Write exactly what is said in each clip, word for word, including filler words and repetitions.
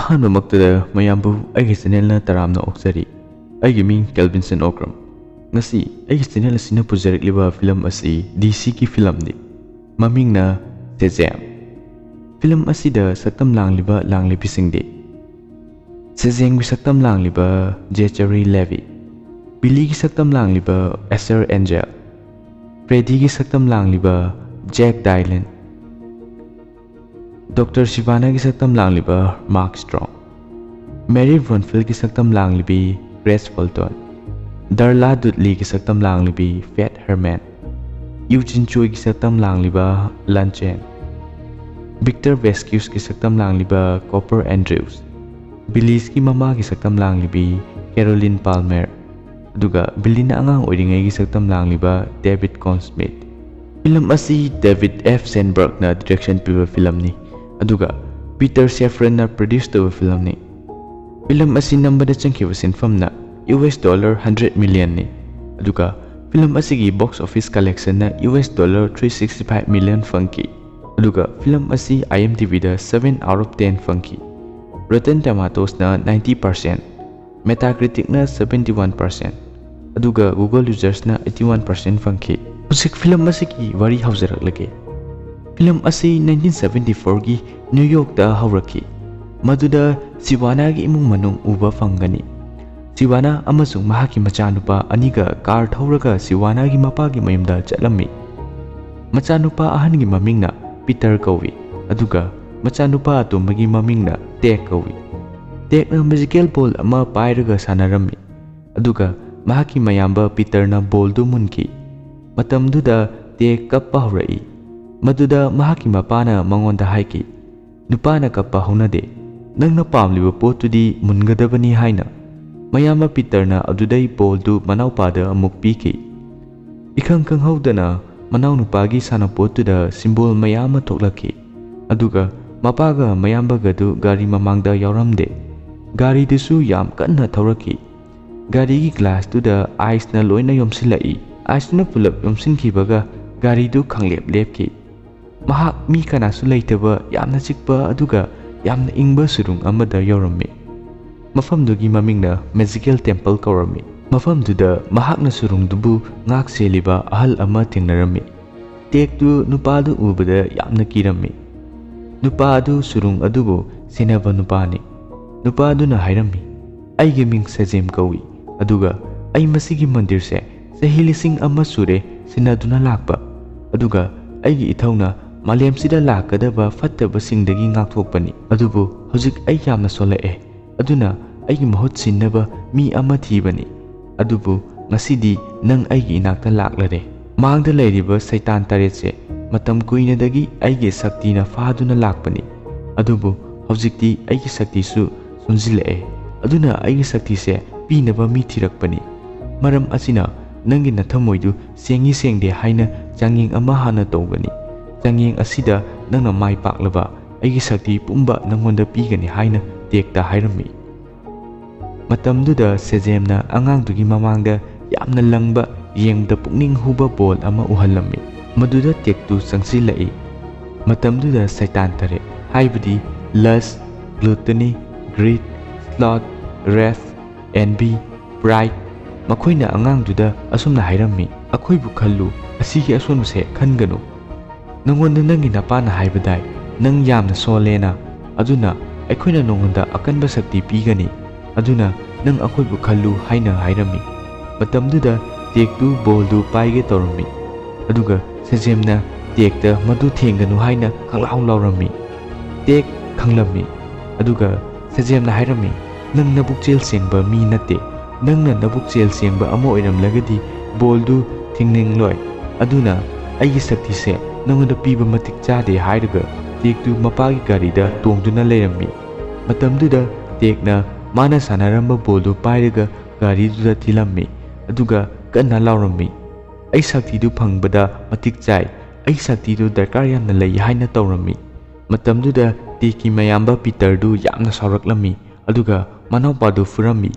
ꯑꯍꯥꯟꯕꯃꯛꯇꯗ ꯃꯌꯥꯝꯕꯨ ꯑꯩꯒꯤ ꯆꯦꯅꯦꯜꯅ ꯇꯔꯥꯝꯅ ꯑꯣꯛꯆꯔꯤ꯫ ꯑꯩꯒꯤ ꯃꯤꯡ ꯀꯦꯜꯕꯤꯟꯁꯟ ꯑꯣꯀ꯭ꯔꯝ꯫ ꯉꯁꯤ ꯑꯩꯒꯤ ꯆꯦꯅꯦꯜ ꯑꯁꯤꯅ ꯄꯨꯖꯔꯛꯂꯤꯕ ꯐꯤꯂꯝ ꯑꯁꯤ ꯗꯤ ꯁꯤꯒꯤ ꯐꯤꯂꯝꯅꯤ꯫ ꯃꯃꯤꯡꯅ ꯁꯦꯖꯦꯝ꯫ ꯐꯤꯂꯝ ꯑꯁꯤꯗ ꯁꯛꯇꯝ ꯂꯥꯡꯂꯤꯕ ꯂꯥꯡꯂꯤꯕꯤꯁꯤꯡꯗꯤ: ꯁꯦꯖꯦꯝꯒꯤ ꯁꯛꯇꯝ ꯂꯥꯡꯂꯤꯕ ꯖꯦꯆꯔꯤ ꯂꯦꯕꯤ, ꯕꯤꯂꯤꯒꯤ ꯁꯛꯇꯝ ꯂꯥꯡꯂꯤꯕ ꯑꯦꯁꯔ ꯑꯦꯟꯖꯦꯜ, ꯐ꯭ꯔꯦꯗꯤꯒꯤ ꯁꯛꯇꯝ ꯂꯥꯡꯂꯤꯕ ꯖꯦꯛ ꯗꯥꯏꯂꯦꯟ, ꯗꯣꯛꯇꯔ ꯁꯤꯕꯥꯅꯥꯒꯤ ꯁꯛꯇꯝ ꯂꯥꯡꯂꯤꯕ ꯃꯥꯔꯛ ꯁ꯭ꯇ꯭ꯔꯣꯡ, ꯃꯦꯔꯤ ꯕ꯭ꯔꯣꯟꯐꯤꯜꯒꯤ ꯁꯛꯇꯝ ꯂꯥꯡꯂꯤꯕꯤ ꯒ꯭ꯔꯦꯁ ꯐꯣꯜꯇꯣꯟ, ꯗꯥꯔꯂꯥ ꯗꯨꯗꯂꯤꯒꯤ ꯁꯛꯇꯝ ꯂꯥꯡꯂꯤꯕꯤ ꯐꯦꯠ ꯍꯔꯃꯦꯟ, ꯌꯨ ꯖꯤꯟ ꯆꯣꯏꯒꯤ ꯁꯛꯇꯝ ꯂꯥꯡꯂꯤꯕ ꯂꯟꯆꯦꯟ, ꯚꯤꯛꯇꯔ ꯚꯦꯁꯀ꯭ꯌꯨꯁꯀꯤ ꯁꯛꯇꯝ ꯂꯥꯡꯂꯤꯕ ꯀꯣꯄꯔ ꯑꯦꯟꯗ꯭ꯔꯤꯎꯁ, ꯕꯤꯂꯤꯁꯀꯤ ꯃꯃꯥꯒꯤ ꯁꯛꯇꯝ ꯂꯥꯡꯂꯤꯕꯤ ꯀꯦꯔꯣꯂꯤꯟ ꯄꯥꯜꯃꯦꯔ, ꯑꯗꯨꯒ ꯕꯤꯂꯤꯅ ꯑꯉꯥꯡ ꯑꯣꯏꯔꯤꯉꯩꯒꯤ ꯁꯛꯇꯝ ꯂꯥꯡꯂꯤꯕ ꯗꯦꯕꯤꯠ ꯀꯣꯟꯁꯃꯤꯠ꯫ ꯐꯤꯂꯝ ꯑꯁꯤ ꯗꯦꯕꯤꯠ ꯑꯦꯐ ꯁꯦꯟꯕꯔꯒꯅ ꯗꯤꯔꯦꯛꯁꯟ ꯄꯤꯕ ꯐꯤꯂꯝꯅꯤ, ꯑꯗꯨꯒ ꯄꯤꯇꯔ ꯁꯦꯐ꯭ꯔꯟꯅ ꯄ꯭ꯔꯣꯗ꯭ꯌꯨꯁ ꯇꯧꯕ ꯐꯤꯂꯝꯅꯤ꯫ ꯐꯤꯂꯝ ꯑꯁꯤ ꯅꯝꯕꯗ ꯆꯪꯈꯤꯕ ꯁꯦꯟꯐꯝꯅ ꯌꯨ ꯑꯦꯁ ꯗꯣꯂꯔ ꯍꯟꯗ꯭ꯔꯦꯠ ꯃꯤꯂꯤꯌꯟꯅꯤ, ꯑꯗꯨꯒ ꯐꯤꯂꯝ ꯑꯁꯤꯒꯤ ꯕꯣꯛꯁ ꯑꯣꯐꯤꯁ ꯀꯂꯦꯛꯁꯟꯅ U S dollar three sixty five million ꯐꯪꯈꯤ꯫ ꯑꯗꯨꯒ ꯐꯤꯂꯝ ꯑꯁꯤ ꯑꯥꯏ ꯑꯦꯝ ꯗꯤ ꯕꯤꯗ ꯁꯚꯦꯟ ꯑꯥꯎꯠ ꯑꯣꯐ ꯇꯦꯟ ꯐꯪꯈꯤ꯫ ꯔꯣꯇꯟ ꯇꯃꯥꯇꯣꯁꯅ ꯅꯥꯏꯟꯇꯤ ꯄꯥꯔꯁꯦꯟ, ꯃꯦꯇꯥꯀ꯭ꯔꯤꯇꯤꯛꯅ ꯁꯚꯦꯟꯇꯤ ꯋꯥꯟ ꯄꯥꯔꯁꯦꯟ, ꯑꯗꯨꯒ ꯒꯨꯒꯜ ꯌꯨꯖꯔꯁꯅ ꯑꯩꯠꯇꯤ ꯋꯥꯟ ꯄꯥꯔꯁꯦꯟ ꯐꯪꯈꯤ꯫ ꯍꯧꯖꯤꯛ ꯐꯤꯂꯝ ꯑꯁꯤꯒꯤ ꯋꯥꯔꯤ ꯍꯧꯖꯔꯛꯂꯒꯦ꯫ ꯐꯤꯂꯝ ꯑꯁꯤ ꯅꯥꯏꯟꯇꯤꯟ ꯁꯚꯦꯟꯇꯤ ꯐꯣꯔꯒꯤ ꯅ꯭ꯌꯨ ꯌꯣꯔꯛꯇ ꯍꯧꯔꯛꯈꯤ, ꯃꯗꯨꯗ ꯁꯤꯋꯥꯅꯥꯒꯤ ꯏꯃꯨꯡ ꯃꯅꯨꯡ ꯎꯕ ꯐꯪꯒꯅꯤ꯫ ꯁꯤꯋꯥꯅꯥ ꯑꯃꯁꯨꯡ ꯃꯍꯥꯛꯀꯤ ꯃꯆꯥꯅꯨꯄꯥ ꯑꯅꯤꯒ ꯀꯥꯔ ꯊꯧꯔꯒ ꯁꯤꯋꯥꯅꯥꯒꯤ ꯃꯄꯥꯒꯤ ꯃꯌꯨꯝꯗ ꯆꯠꯂꯝꯃꯤ꯫ ꯃꯆꯥꯅꯨꯄꯥ ꯑꯍꯟꯒꯤ ꯃꯃꯤꯡꯅ ꯄꯤꯇꯔ ꯀꯧꯏ, ꯑꯗꯨꯒ ꯃꯆꯥꯅꯨꯄꯥ ꯑꯇꯣꯝꯕꯒꯤ ꯃꯃꯤꯡꯅ ꯇꯦꯛ ꯀꯧꯏ꯫ ꯇꯦꯛꯅ ꯃꯦꯖꯤꯀꯦꯜ ꯕꯣꯜ ꯑꯃ ꯄꯥꯏꯔꯒ ꯁꯥꯟꯅꯔꯝꯃꯤ, ꯑꯗꯨꯒ ꯃꯍꯥꯛꯀꯤ ꯃꯌꯥꯝꯕ ꯄꯤꯇꯔꯅ ꯕꯣꯜꯗꯨ ꯃꯨꯟꯈꯤ꯫ ꯃꯇꯝꯗꯨꯗ ꯇꯦꯛ ꯀꯞꯄ ꯍꯧꯔꯛꯏ꯫ ꯃꯗꯨꯗ ꯃꯍꯥꯛꯀꯤ ꯃꯄꯥꯅ ꯃꯉꯣꯟꯗ ꯍꯥꯏꯈꯤ, "ꯅꯨꯄꯥꯅ ꯀꯞꯄ ꯍꯧꯅꯗꯦ꯫ ꯅꯪꯅ ꯄꯥꯝꯂꯤꯕ ꯄꯣꯠꯇꯨꯗꯤ ꯃꯨꯟꯒꯗꯕꯅꯤ" ꯍꯥꯏꯅ꯫ ꯃꯌꯥꯝꯕ ꯄꯤꯇꯔꯅ ꯑꯗꯨꯗꯩ ꯕꯣꯜꯗꯨ ꯃꯅꯥꯎꯄꯥꯗ ꯑꯃꯨꯛ ꯄꯤꯈꯤ꯫ ꯏꯈꯪ ꯈꯪꯍꯧꯗꯅ ꯃꯅꯥꯎꯅꯨꯄꯥꯒꯤ ꯁꯥꯟꯅꯄꯣꯠꯇꯨꯗ ꯁꯤꯝꯕꯣꯜ ꯃꯌꯥꯝ ꯑꯃ ꯊꯣꯛꯂꯛꯈꯤ, ꯑꯗꯨꯒ ꯃꯄꯥꯒ ꯃꯌꯥꯝꯕꯒꯗꯨ ꯒꯥꯔꯤ ꯃꯃꯥꯡꯗ ꯌꯥꯎꯔꯝꯗꯦ꯫ ꯒꯥꯔꯤꯗꯨꯁꯨ ꯌꯥꯝ ꯀꯟꯅ ꯊꯧꯔꯛꯈꯤ꯫ ꯒꯥꯔꯤꯒꯤ ꯒ꯭ꯂꯥꯁꯇꯨꯗ ꯑꯥꯏꯁꯅ ꯂꯣꯏꯅ ꯌꯣꯝꯁꯤꯜꯂꯛꯏ꯫ ꯑꯥꯏꯁꯇꯨꯅ ꯄꯨꯂꯞ ꯌꯣꯝꯁꯤꯟꯈꯤꯕꯒ ꯒꯥꯔꯤꯗꯨ ꯈꯪꯂꯦꯞ ꯂꯦꯞꯈꯤ꯫ ꯃꯍꯥꯛ ꯃꯤ ꯀꯅꯥꯁꯨ ꯂꯩꯇꯕ ꯌꯥꯝꯅ ꯆꯤꯛꯄ ꯑꯗꯨꯒ ꯌꯥꯝꯅ ꯏꯪꯕ ꯁꯨꯔꯨꯡ ꯑꯃꯗ ꯌꯧꯔꯝꯃꯤ꯫ ꯃꯐꯝꯗꯨꯒꯤ ꯃꯃꯤꯡꯅ Magical Temple ꯀꯧꯔꯝꯃꯤ꯫ ꯃꯐꯝꯗꯨꯗ ꯃꯍꯥꯛꯅ ꯁꯨꯔꯨꯡꯗꯨꯕꯨ ꯉꯥꯛ ꯁꯦꯜꯂꯤꯕ ꯑꯍꯜ ꯑꯃ ꯊꯦꯡꯅꯔꯝꯃꯤ꯫ ꯇꯦꯛꯇꯨ ꯅꯨꯄꯥꯗꯨ ꯎꯕꯗ ꯌꯥꯝꯅ ꯀꯤꯔꯝꯃꯤ꯫ ꯅꯨꯄꯥ ꯑꯗꯨ ꯁꯨꯔꯨꯡ ꯑꯗꯨꯕꯨ ꯁꯦꯟꯅꯕ ꯅꯨꯄꯥꯅꯤ꯫ ꯅꯨꯄꯥ ꯑꯗꯨꯅ ꯍꯥꯏꯔꯝꯃꯤ, "ꯑꯩꯒꯤ ꯃꯤꯡ ꯁꯦꯖꯦꯝ ꯀꯧꯏ, ꯑꯗꯨꯒ ꯑꯩ ꯃꯁꯤꯒꯤ ꯃꯟꯗꯤꯔꯁꯦ ꯆꯍꯤ ꯂꯤꯁꯤꯡ ꯑꯃ ꯁꯨꯔꯦ ꯁꯦꯟꯅꯗꯨꯅ ꯂꯥꯛꯄ, ꯑꯗꯨꯒ ꯑꯩꯒꯤ ꯏꯊꯧꯅ ꯃꯥꯂꯦꯝꯁꯤꯗ ꯂꯥꯛꯀꯗꯕ ꯐꯠꯇꯕꯁꯤꯡꯗꯒꯤ ꯉꯥꯛꯊꯣꯛꯄꯅꯤ꯫ ꯑꯗꯨꯕꯨ ꯍꯧꯖꯤꯛ ꯑꯩ ꯌꯥꯝꯅ ꯁꯣꯜꯂꯛꯑꯦ, ꯑꯗꯨꯅ ꯑꯩꯒꯤ ꯃꯍꯨꯠ ꯁꯤꯟꯅꯕ ꯃꯤ ꯑꯃ ꯊꯤꯕꯅꯤ꯫ ꯑꯗꯨꯕꯨ ꯉꯁꯤꯗꯤ ꯅꯪ ꯑꯩꯒꯤ ꯏꯅꯥꯛꯇ ꯂꯥꯛꯂꯔꯦ꯫" ꯃꯥꯡꯗ ꯂꯩꯔꯤꯕ ꯁꯩꯇꯥꯟ ꯇꯔꯦꯠꯁꯦ ꯃꯇꯝ ꯀꯨꯏꯅꯗꯒꯤ ꯑꯩꯒꯤ ꯁꯛꯇꯤꯅ ꯐꯥꯗꯨꯅ ꯂꯥꯛꯄꯅꯤ꯫ ꯑꯗꯨꯕꯨ ꯍꯧꯖꯤꯛꯇꯤ ꯑꯩꯒꯤ ꯁꯛꯇꯤꯁꯨ ꯁꯣꯟꯖꯤꯜꯂꯛꯑꯦ꯫ ꯑꯗꯨꯅ ꯑꯩꯒꯤ ꯁꯛꯇꯤꯁꯦ ꯄꯤꯅꯕ ꯃꯤ ꯊꯤꯔꯛꯄꯅꯤ꯫ ꯃꯔꯝ ꯑꯁꯤꯅ ꯅꯪꯒꯤ ꯅꯊꯝꯃꯣꯏꯗꯨ ꯁꯦꯡꯉꯤ ꯁꯦꯡꯗꯦ ꯍꯥꯏꯅ ꯆꯥꯡꯌꯦꯡ ꯑꯃ ꯍꯥꯟꯅ ꯇꯧꯒꯅꯤ꯫ ꯆꯥꯡꯌꯦꯡ ꯑꯁꯤꯗ ꯅꯪꯅ ꯃꯥꯏ ꯄꯥꯛꯂꯕ ꯑꯩꯒꯤ ꯁꯛꯇꯤ ꯄꯨꯝꯕ ꯅꯪꯉꯣꯟꯗ ꯄꯤꯒꯅꯤ ꯍꯥꯏꯅ ꯇꯦꯛꯇ ꯍꯥꯏꯔꯝꯃꯤ꯫ ꯃꯇꯝꯗꯨꯗ ꯁꯦꯖꯦꯝꯅ ꯑꯉꯥꯡꯗꯨꯒꯤ ꯃꯃꯥꯡꯗ ꯌꯥꯝꯅ ꯂꯪꯕ, ꯌꯦꯡꯕꯗ ꯄꯨꯛꯅꯤꯡ ꯍꯨꯕ ꯕꯣꯜ ꯑꯃ ꯎꯍꯜꯂꯝꯃꯤ꯫ ꯃꯗꯨꯗ ꯇꯦꯛꯇꯨ ꯆꯪꯁꯤꯜꯂꯛꯏ꯫ ꯃꯇꯝꯗꯨꯗ ꯁꯩꯇꯥꯟ ꯇꯔꯦꯠ, ꯍꯥꯏꯕꯗꯤ Lust, Gluttony, Greed, Sloth, Wrath, Envy, Pride, ꯃꯈꯣꯏꯅ ꯑꯉꯥꯡꯗꯨꯗ ꯑꯁꯨꯝꯅ ꯍꯥꯏꯔꯝꯃꯤ, "ꯑꯩꯈꯣꯏꯕꯨ ꯈꯜꯂꯨ, ꯑꯁꯤꯒꯤ ꯑꯁꯣꯟꯕꯁꯦ ꯈꯟꯒꯅꯨ꯫ ꯅꯪꯉꯣꯟꯗ ꯅꯪꯒꯤ ꯅꯄꯥꯅ ꯍꯥꯏꯕꯗꯥꯏ, ꯅꯪ ꯌꯥꯝꯅ ꯁꯣꯜꯂꯦꯅ꯫ ꯑꯗꯨꯅ ꯑꯩꯈꯣꯏꯅ ꯅꯉꯣꯟꯗ ꯑꯀꯟꯕ ꯁꯛꯇꯤ ꯄꯤꯒꯅꯤ꯫ ꯑꯗꯨꯅ ꯅꯪ ꯑꯩꯈꯣꯏꯕꯨ ꯈꯜꯂꯨ" ꯍꯥꯏꯅ ꯍꯥꯏꯔꯝꯃꯤ꯫ ꯃꯇꯝꯗꯨꯗ ꯇꯦꯛꯇꯨ ꯕꯣꯜꯗꯨ ꯄꯥꯏꯒꯦ ꯇꯧꯔꯝꯃꯤ꯫ ꯑꯗꯨꯒ ꯁꯦꯖꯦꯝꯅ ꯇꯦꯛꯇ ꯃꯗꯨ ꯊꯦꯡꯒꯅꯨ ꯍꯥꯏꯅ ꯈꯪꯂꯥꯎ ꯂꯥꯎꯔꯝꯃꯤ꯫ ꯇꯦꯛ ꯈꯪꯂꯝꯃꯤ꯫ ꯑꯗꯨꯒ ꯁꯦꯖꯦꯝꯅ ꯍꯥꯏꯔꯝꯃꯤ, "ꯅꯪ ꯅꯕꯨꯛꯆꯦꯜ ꯁꯦꯡꯕ ꯃꯤ ꯅꯠꯇꯦ꯫ ꯅꯪꯅ ꯅꯕꯨꯛꯆꯦꯜ ꯁꯦꯡꯕ ꯑꯃ ꯑꯣꯏꯔꯝꯂꯒꯗꯤ ꯕꯣꯜꯗꯨ ꯊꯤꯡꯅꯤꯡꯂꯣꯏ꯫ ꯑꯗꯨꯅ ꯑꯩꯒꯤ ꯁꯛꯇꯤꯁꯦ ꯅꯉꯣꯟꯗ ꯄꯤꯕ ꯃꯇꯤꯛ ꯆꯥꯗꯦ" ꯍꯥꯏꯔꯒ ꯇꯦꯛꯇꯨ ꯃꯄꯥꯒꯤ ꯒꯥꯔꯤꯗ ꯇꯣꯡꯗꯨꯅ ꯂꯩꯔꯝꯃꯤ꯫ ꯃꯇꯝꯗꯨꯗ ꯇꯦꯛꯅ ꯃꯥꯅ ꯁꯥꯟꯅꯔꯝꯕ ꯕꯣꯜꯗꯨ ꯄꯥꯏꯔꯒ ꯒꯥꯔꯤꯗꯨꯗ ꯊꯤꯜꯂꯝꯃꯤ꯫ ꯑꯗꯨꯒ ꯀꯟꯅ ꯂꯥꯎꯔꯝꯃꯤ, "ꯑꯩ ꯁꯛꯇꯤꯗꯨ ꯐꯪꯕꯗ ꯃꯇꯤꯛ ꯆꯥꯏ꯫ ꯑꯩ ꯁꯛꯇꯤꯗꯨ ꯗꯔꯀꯥꯔ ꯌꯥꯝꯅ ꯂꯩ" ꯍꯥꯏꯅ ꯇꯧꯔꯝꯃꯤ꯫ ꯃꯇꯝꯗꯨꯗ ꯇꯦꯛꯀꯤ ꯃꯌꯥꯝꯕ ꯄꯤꯇꯔꯗꯨ ꯌꯥꯝꯅ ꯁꯥꯎꯔꯛꯂꯝꯃꯤ꯫ ꯑꯗꯨꯒ ꯃꯅꯥꯎꯄꯥꯗꯨ ꯐꯨꯔꯝꯃꯤ꯫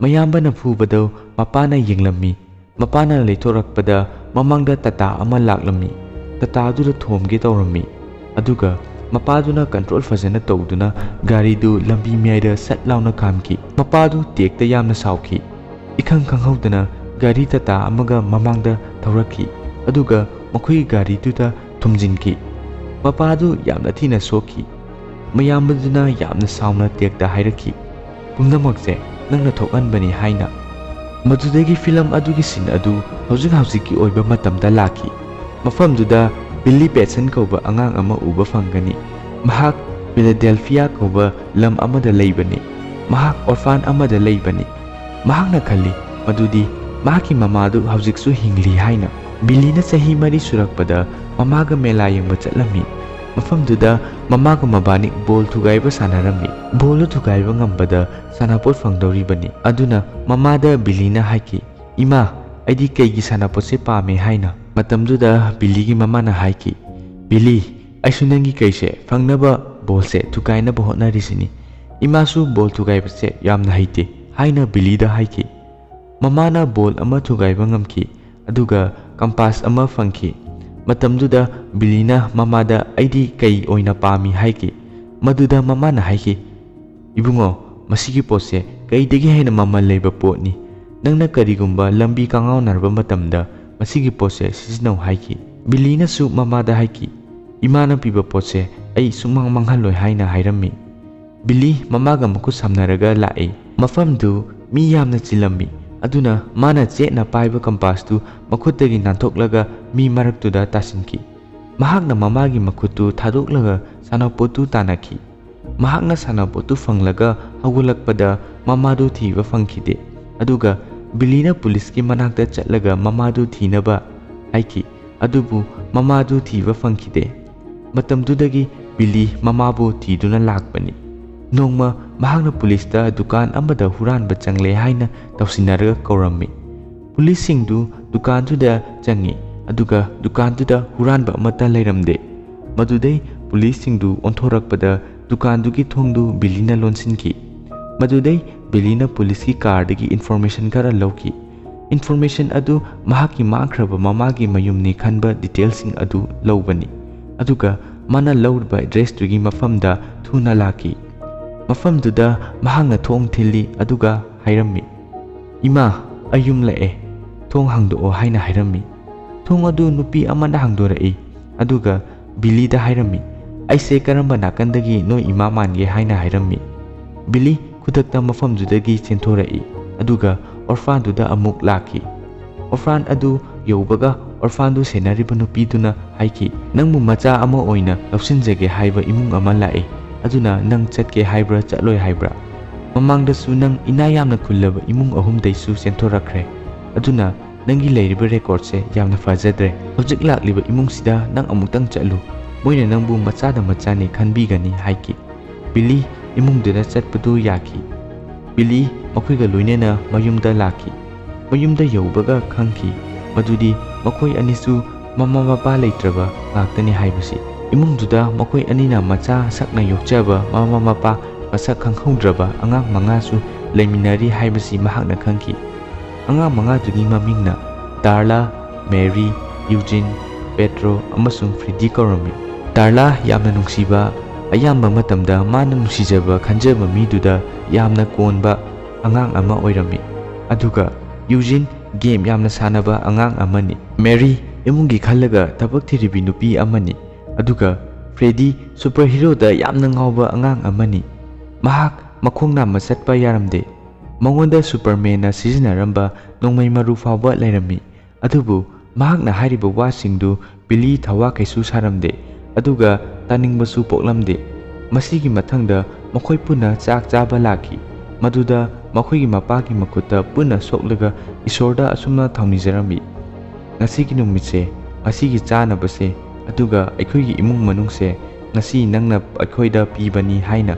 ꯃꯌꯥꯝꯕꯅ ꯐꯨꯕꯗꯨ ꯃꯄꯥꯅ ꯌꯦꯡꯂꯝꯃꯤ꯫ ꯃꯄꯥꯅ ꯂꯩꯊꯣꯔꯛꯄꯗ ꯃꯃꯥꯡꯗ ꯇꯥꯇꯥ ꯑꯃ ꯂꯥꯛꯂꯝꯃꯤ꯫ ꯇꯥꯇꯥꯗꯨꯗ ꯊꯣꯝꯒꯦ ꯇꯧꯔꯝꯃꯤ꯫ ꯑꯗꯨꯒ ꯃꯄꯥꯗꯨꯅ control ꯐꯖꯅ ꯇꯧꯗꯨꯅ ꯒꯥꯔꯤꯗꯨ ꯂꯝꯕꯤ ꯃꯌꯥꯏꯗ ꯁꯠ ꯂꯥꯎꯅ ꯈꯥꯝꯈꯤ꯫ ꯃꯄꯥꯗꯨ ꯇꯦꯛꯇ ꯌꯥꯝꯅ ꯁꯥꯎꯈꯤ꯫ ꯏꯈꯪ ꯈꯪꯍꯧꯗꯅ ꯒꯥꯔꯤ ꯇꯥꯇꯥ ꯑꯃꯒ ꯃꯃꯥꯡꯗ ꯊꯧꯔꯛꯈꯤ, ꯑꯗꯨꯒ ꯃꯈꯣꯏꯒꯤ ꯒꯥꯔꯤꯗꯨꯗ ꯊꯨꯝꯖꯤꯟꯈꯤ꯫ ꯃꯄꯥꯗꯨ ꯌꯥꯝꯅ ꯊꯤꯅ ꯁꯣꯛꯈꯤ꯫ ꯃꯌꯥꯝꯕꯗꯨꯅ ꯌꯥꯝꯅ ꯁꯥꯎꯅ ꯇꯦꯛꯇ ꯍꯥꯏꯔꯛꯈꯤ, "ꯄꯨꯝꯅꯃꯛꯁꯦ ꯅꯪꯅ ꯊꯣꯛꯍꯟꯕꯅꯤ" ꯍꯥꯏꯅ꯫ ꯃꯗꯨꯗꯒꯤ ꯐꯤꯂꯝ ꯑꯗꯨꯒꯤ scene ꯑꯗꯨ ꯍꯧꯖꯤꯛ ꯍꯧꯖꯤꯛꯀꯤ ꯑꯣꯏꯕ ꯃꯇꯝꯗ ꯂꯥꯛꯈꯤ꯫ ꯃꯐꯝꯗꯨꯗ ꯕꯤꯜꯂꯤ ꯄꯦꯠꯁꯟ ꯀꯧꯕ ꯑꯉꯥꯡ ꯑꯃ ꯎꯕ ꯐꯪꯒꯅꯤ꯫ ꯃꯍꯥꯛ ꯐꯤꯂꯥꯗꯦꯜꯐꯤꯌꯥ ꯀꯧꯕ ꯂꯝ ꯑꯃꯗ ꯂꯩꯕꯅꯤ꯫ ꯃꯍꯥꯛ orphan ꯑꯃꯗ ꯂꯩꯕꯅꯤ꯫ ꯃꯍꯥꯛꯅ ꯈꯜꯂꯤ ꯃꯗꯨꯗꯤ ꯃꯍꯥꯛꯀꯤ ꯃꯃꯥꯗꯨ ꯍꯧꯖꯤꯛꯁꯨ ꯍꯤꯡꯂꯤ ꯍꯥꯏꯅ꯫ ꯕꯤꯜꯂꯤꯅ ꯆꯍꯤ ꯃꯔꯤ ꯁꯨꯔꯛꯄꯗ ꯃꯃꯥꯒ ꯃꯦꯂꯥ ꯌꯦꯡꯕ ꯆꯠꯂꯝꯃꯤ꯫ ꯃꯐꯝꯗꯨꯗ ꯃꯃꯥꯒ ꯃꯕꯥꯅꯤ ꯕꯣꯜ ꯊꯨꯒꯥꯏꯕ ꯁꯥꯟꯅꯔꯝꯃꯤ꯫ ꯕꯣꯜꯗꯨ ꯊꯨꯒꯥꯏꯕ ꯉꯝꯕꯗ ꯁꯥꯟꯅꯄꯣꯠ ꯐꯪꯗꯧꯔꯤꯕꯅꯤ꯫ ꯑꯗꯨꯅ ꯃꯃꯥꯗ ꯕꯤꯜꯂꯤꯅ ꯍꯥꯏꯈꯤ, "ꯏꯃꯥ, ꯑꯩꯗꯤ ꯀꯩꯒꯤ ꯁꯥꯟꯅꯄꯣꯠꯁꯦ ꯄꯥꯝꯃꯦ?" ꯍꯥꯏꯅ꯫ ꯃꯇꯝꯗꯨꯗ ꯕꯤꯜꯂꯤꯒꯤ ꯃꯃꯥꯅ ꯍꯥꯏꯈꯤ, "ꯕꯤꯜꯂꯤ, ꯑꯩꯁꯨ ꯅꯪꯒꯤ ꯀꯩꯁꯦ ꯐꯪꯅꯕ ꯕꯣꯜꯁꯦ ꯊꯨꯒꯥꯏꯅꯕ ꯍꯣꯠꯅꯔꯤꯁꯤꯅꯤ꯫ ꯏꯃꯥꯁꯨ ꯕꯣꯜ ꯊꯨꯒꯥꯏꯕꯁꯦ ꯌꯥꯝꯅ ꯍꯩꯇꯦ" ꯍꯥꯏꯅ ꯕꯤꯜꯂꯤꯗ ꯍꯥꯏꯈꯤ꯫ ꯃꯃꯥꯅ ꯕꯣꯜ ꯑꯃ ꯊꯨꯒꯥꯏꯕ ꯉꯝꯈꯤ, ꯑꯗꯨꯒ ꯀꯝꯄꯥꯁ ꯑꯃ ꯐꯪꯈꯤ꯫ ꯃꯇꯝꯗꯨꯗ ꯕꯤꯜꯂꯤꯅ ꯃꯃꯥꯗ "ꯑꯩꯗꯤ ꯀꯩ ꯑꯣꯏꯅ ꯄꯥꯝꯃꯤ?" ꯍꯥꯏꯈꯤ꯫ ꯃꯗꯨꯗ ꯃꯃꯥꯅ ꯍꯥꯏꯈꯤ, "ꯏꯕꯨꯡꯉꯣ, ꯃꯁꯤꯒꯤ ꯄꯣꯠꯁꯦ ꯀꯩꯗꯒꯤ ꯍꯦꯟꯅ ꯃꯃꯜ ꯂꯩꯕ ꯄꯣꯠꯅꯤ꯫ ꯅꯪꯅ ꯀꯔꯤꯒꯨꯝꯕ ꯂꯝꯕꯤ ꯀꯥꯡꯉꯥꯎꯅꯔꯕ ꯃꯇꯝꯗ ꯃꯁꯤꯒꯤ ꯄꯣꯠꯁꯦ ꯁꯤꯖꯤꯟꯅꯧ" ꯍꯥꯏꯈꯤ꯫ ꯕꯤꯜꯂꯤꯅꯁꯨ ꯃꯃꯥꯗ ꯍꯥꯏꯈꯤ, "ꯏꯃꯥꯅ ꯄꯤꯕ ꯄꯣꯠꯁꯦ ꯑꯩ ꯁꯨꯡꯃꯥꯡ ꯃꯥꯡꯍꯜꯂꯣꯏ" ꯍꯥꯏꯅ ꯍꯥꯏꯔꯝꯃꯤ꯫ ꯕꯤꯜꯂꯤ ꯃꯃꯥꯒ ꯃꯈꯨꯠ ꯁꯝꯅꯔꯒ ꯂꯥꯛꯏ꯫ ꯃꯐꯝꯗꯨ ꯃꯤ ꯌꯥꯝꯅ ꯆꯤꯜꯂꯝꯃꯤ, ꯑꯗꯨꯅ ꯃꯥꯅ ꯆꯦꯠꯅ ꯄꯥꯏꯕ ꯀꯝꯄꯥꯁꯇꯨ ꯃꯈꯨꯠꯇꯒꯤ ꯅꯥꯟꯊꯣꯛꯂꯒ ꯃꯤ ꯃꯔꯛꯇꯨꯗ ꯇꯥꯁꯤꯟꯈꯤ꯫ ꯃꯍꯥꯛꯅ ꯃꯃꯥꯒꯤ ꯃꯈꯨꯠꯇꯨ ꯊꯥꯗꯣꯛꯂꯒ ꯁꯥꯟꯅꯄꯣꯠꯇꯨ ꯇꯥꯟꯅꯈꯤ꯫ ꯃꯍꯥꯛꯅ ꯁꯥꯟꯅꯄꯣꯠꯇꯨ ꯐꯪꯂꯒ ꯍꯧꯒꯠꯂꯛꯄꯗ ꯃꯃꯥꯗꯨ ꯊꯤꯕ ꯐꯪꯈꯤꯗꯦ꯫ ꯑꯗꯨꯒ ꯕꯤꯜꯂꯤꯅ ꯄꯨꯂꯤꯁꯀꯤ ꯃꯅꯥꯛꯇ ꯆꯠꯂꯒ ꯃꯃꯥꯗꯨ ꯊꯤꯅꯕ ꯍꯥꯏꯈꯤ, ꯑꯗꯨꯕꯨ ꯃꯃꯥꯗꯨ ꯊꯤꯕ ꯐꯪꯈꯤꯗꯦ꯫ ꯃꯇꯝꯗꯨꯗꯒꯤ ꯕꯤꯜꯂꯤ ꯃꯃꯥꯕꯨ ꯊꯤꯗꯨꯅ ꯂꯥꯛꯄꯅꯤ꯫ ꯅꯣꯡꯃ ꯃꯍꯥꯛꯅ ꯄꯨꯂꯤꯁꯇ ꯗꯨꯀꯥꯟ ꯑꯃꯗ ꯍꯨꯔꯥꯟꯕ ꯆꯪꯂꯦ ꯍꯥꯏꯅ ꯇꯧꯁꯤꯟꯅꯔꯒ ꯀꯧꯔꯝꯃꯤ꯫ ꯄꯨꯂꯤꯁꯁꯤꯡꯗꯨ ꯗꯨꯀꯥꯟꯗꯨꯗ ꯆꯪꯉꯤ, ꯑꯗꯨꯒ ꯗꯨꯀꯥꯟꯗꯨꯗ ꯍꯨꯔꯥꯟꯕ ꯑꯃꯠꯇ ꯂꯩꯔꯝꯗꯦ꯫ ꯃꯗꯨꯗꯩ ꯄꯨꯂꯤꯁꯁꯤꯡꯗꯨ ꯑꯣꯟꯊꯣꯔꯛꯄꯗ ꯗꯨꯀꯥꯟꯗꯨꯒꯤ ꯊꯣꯡꯗꯨ ꯕꯤꯜꯂꯤꯅ ꯂꯣꯟꯁꯤꯟꯈꯤ꯫ ꯃꯗꯨꯗꯩ ꯕꯤꯜꯂꯤꯅ ꯄꯨꯂꯤꯁꯀꯤ ꯀꯥꯔꯗꯒꯤ ꯏꯟꯐꯣꯔꯃꯦꯁꯟ ꯈꯔ ꯂꯧꯈꯤ꯫ ꯏꯟꯐꯣꯔꯃꯦꯁꯟ ꯑꯗꯨ ꯃꯍꯥꯛꯀꯤ ꯃꯥꯡꯈ꯭ꯔꯕ ꯃꯃꯥꯒꯤ ꯃꯌꯨꯝꯅꯤ ꯈꯟꯕ ꯗꯤꯇꯦꯜꯁꯤꯡ ꯑꯗꯨ ꯂꯧꯕꯅꯤ꯫ ꯑꯗꯨꯒ ꯃꯥꯅ ꯂꯧꯔꯤꯕ ꯑꯦꯗ꯭ꯔꯦꯁꯇꯨꯒꯤ ꯃꯐꯝꯗ ꯊꯨꯅ ꯂꯥꯛꯈꯤ꯫ ꯃꯐꯝꯗꯨꯗ ꯃꯍꯥꯛꯅ ꯊꯣꯡ ꯊꯤꯜꯂꯤ ꯑꯗꯨꯒ ꯍꯥꯏꯔꯝꯃꯤ, "ꯏꯃꯥ, ꯑꯩ ꯌꯨꯝ ꯂꯥꯛꯑꯦ, ꯊꯣꯡ ꯍꯥꯡꯗꯣꯛꯑꯣ" ꯍꯥꯏꯅ ꯍꯥꯏꯔꯝꯃꯤ꯫ ꯊꯣꯡ ꯑꯗꯨ ꯅꯨꯄꯤ ꯑꯃꯅ ꯍꯥꯡꯗꯣꯔꯛꯏ ꯑꯗꯨꯒ ꯕꯤꯂꯤꯗ ꯍꯥꯏꯔꯝꯃꯤ, "ꯑꯩꯁꯦ ꯀꯔꯝꯕ ꯅꯥꯀꯟꯗꯒꯤ ꯅꯣꯏ ꯏꯃꯥ ꯃꯥꯟꯒꯦ?" ꯍꯥꯏꯅ ꯍꯥꯏꯔꯝꯃꯤ꯫ ꯕꯤꯂꯤ ꯈꯨꯗꯛꯇ ꯃꯐꯝꯗꯨꯗꯒꯤ ꯆꯦꯟꯊꯣꯔꯛꯏ ꯑꯗꯨꯒ ꯑꯣꯔꯐꯥꯟꯗꯨꯗ ꯑꯃꯨꯛ ꯂꯥꯛꯈꯤ꯫ ꯑꯣꯔꯐꯥꯟ ꯑꯗꯨ ꯌꯧꯕꯒ ꯑꯣꯔꯐꯥꯟꯗꯨ ꯁꯦꯟꯅꯔꯤꯕ ꯅꯨꯄꯤꯗꯨꯅ ꯍꯥꯏꯈꯤ, "ꯅꯪꯕꯨ ꯃꯆꯥ ꯑꯃ ꯑꯣꯏꯅ ꯂꯧꯁꯤꯟꯖꯒꯦ ꯍꯥꯏꯕ ꯏꯃꯨꯡ ꯑꯃ ꯂꯥꯛꯏ, ꯑꯗꯨꯅ ꯅꯪ ꯆꯠꯀꯦ ꯍꯥꯏꯕ꯭ꯔꯥ ꯆꯠꯂꯣꯏ ꯍꯥꯏꯕ꯭ꯔꯥ? ꯃꯃꯥꯡꯗꯁꯨ ꯅꯪ ꯏꯅꯥ ꯌꯥꯝꯅ ꯈꯨꯜꯂꯕ ꯏꯃꯨꯡ ꯑꯍꯨꯝꯗꯩꯁꯨ ꯆꯦꯟꯊꯣꯔꯛꯈ꯭ꯔꯦ, ꯑꯗꯨꯅ ꯅꯪꯒꯤ ꯂꯩꯔꯤꯕ ꯔꯦꯀꯣꯔꯗꯁꯦ ꯌꯥꯝꯅ ꯐꯖꯗ꯭ꯔꯦ꯫ ꯍꯧꯖꯤꯛ ꯂꯥꯛꯂꯤꯕ ꯏꯃꯨꯡꯁꯤꯗ ꯅꯪ ꯑꯃꯨꯛꯇꯪ ꯆꯠꯂꯨ, ꯃꯣꯏꯅ ꯅꯪꯕꯨ ꯃꯆꯥꯗ ꯃꯆꯥꯅꯤ ꯈꯟꯕꯤꯒꯅꯤ" ꯍꯥꯏꯈꯤ꯫ ꯕꯤꯂꯤ ꯏꯃꯨꯡꯗꯨꯗ ꯆꯠꯄꯗꯨ ꯌꯥꯈꯤ꯫ ꯕꯤꯂꯤ ꯃꯈꯣꯏꯒ ꯂꯣꯏꯅꯅ ꯃꯌꯨꯝꯗ ꯂꯥꯛꯈꯤ꯫ ꯃꯌꯨꯝꯗ ꯌꯧꯕꯒ ꯈꯪꯈꯤ ꯃꯗꯨꯗꯤ ꯃꯈꯣꯏ ꯑꯅꯤꯁꯨ ꯃꯃꯥ ꯃꯄꯥ ꯂꯩꯇ꯭ꯔꯕ ꯉꯥꯛꯇꯅꯤ ꯍꯥꯏꯕꯁꯤ꯫ ꯏꯃꯨꯡꯗꯨꯗ ꯃꯈꯣꯏ ꯑꯅꯤꯅ ꯃꯆꯥ ꯁꯛꯅ ꯌꯣꯛꯆꯕ ꯃꯃꯥ ꯃꯄꯥ ꯃꯁꯛ ꯈꯪꯍꯧꯗ꯭ꯔꯕ ꯑꯉꯥꯡ ꯃꯉꯥꯁꯨ ꯂꯩꯃꯤꯟꯅꯔꯤ ꯍꯥꯏꯕꯁꯤ ꯃꯍꯥꯛꯅ ꯈꯪꯈꯤ꯫ ꯑꯉꯥꯡ ꯃꯉꯥꯗꯨꯒꯤ ꯃꯃꯤꯡꯅ ꯗꯥꯔꯂꯥ, ꯃꯦꯔꯤ, ꯌꯨꯖꯤꯟ, ꯄꯦꯇ꯭ꯔꯣ ꯑꯃꯁꯨꯡ ꯐ꯭ꯔꯤꯗꯤ ꯀꯧꯔꯝꯃꯤ꯫ ꯗꯥꯔꯂꯥ ꯌꯥꯝꯅ ꯅꯨꯡꯁꯤꯕ, ꯑꯌꯥꯝꯕ ꯃꯇꯝꯗ ꯃꯥꯅ ꯅꯨꯡꯁꯤꯖꯕ ꯈꯟꯖꯕ ꯃꯤꯗꯨꯗ ꯌꯥꯝꯅ ꯀꯣꯟꯕ ꯑꯉꯥꯡ ꯑꯃ ꯑꯣꯏꯔꯝꯃꯤ꯫ ꯑꯗꯨꯒ ꯌꯨꯖꯤꯟ ꯒꯦꯝ ꯌꯥꯝꯅ ꯁꯥꯟꯅꯕ ꯑꯉꯥꯡ ꯑꯃꯅꯤ꯫ ꯃꯦꯔꯤ ꯏꯃꯨꯡꯒꯤ ꯈꯜꯂꯒ ꯊꯕꯛ ꯊꯤꯔꯤꯕꯤ ꯅꯨꯄꯤ ꯑꯃꯅꯤ꯫ ꯑꯗꯨꯒ ꯐ꯭ꯔꯦꯗꯤ ꯁꯨꯄꯔ ꯍꯤꯔꯣꯗ ꯌꯥꯝꯅ ꯉꯥꯎꯕ ꯑꯉꯥꯡ ꯑꯃꯅꯤ꯫ ꯃꯍꯥꯛ ꯃꯈꯣꯡ ꯅꯥꯝꯃ ꯆꯠꯄ ꯌꯥꯔꯝꯗꯦ꯫ ꯃꯉꯣꯟꯗ ꯁꯨꯄꯔꯃꯦꯟꯅ ꯁꯤꯖꯤꯟꯅꯔꯝꯕ ꯅꯣꯡꯃꯩ ꯃꯔꯨ ꯐꯥꯎꯕ ꯂꯩꯔꯝꯃꯤ꯫ ꯑꯗꯨꯕꯨ ꯃꯍꯥꯛꯅ ꯍꯥꯏꯔꯤꯕ ꯋꯥꯁꯤꯡꯗꯨ ꯕꯤꯂꯤ ꯊꯋꯥ ꯀꯩꯁꯨ ꯁꯥꯔꯝꯗꯦ, ꯑꯗꯨꯒ ꯇꯥꯅꯤꯡꯕꯁꯨ ꯄꯣꯛꯂꯝꯗꯦ꯫ ꯃꯁꯤꯒꯤ ꯃꯊꯪꯗ ꯃꯈꯣꯏ ꯄꯨꯟꯅ ꯆꯥꯛ ꯆꯥꯕ ꯂꯥꯛꯈꯤ, ꯃꯗꯨꯗ ꯃꯈꯣꯏꯒꯤ ꯃꯄꯥꯒꯤ ꯃꯈꯨꯠꯇ ꯄꯨꯟꯅ ꯁꯣꯛꯂꯒ ꯏꯁꯣꯔꯗ ꯑꯁꯨꯝꯅ ꯊꯧꯅꯤꯖꯔꯝꯃꯤ, "ꯉꯁꯤꯒꯤ ꯅꯨꯃꯤꯠꯁꯦ, ꯉꯁꯤꯒꯤ ꯆꯥꯅꯕꯁꯦ, ꯑꯗꯨꯒ ꯑꯩꯈꯣꯏꯒꯤ ꯏꯃꯨꯡ ꯃꯅꯨꯡꯁꯦ ꯉꯁꯤ ꯅꯪꯅ ꯑꯩꯈꯣꯏꯗ ꯄꯤꯕꯅꯤ" ꯍꯥꯏꯅ꯫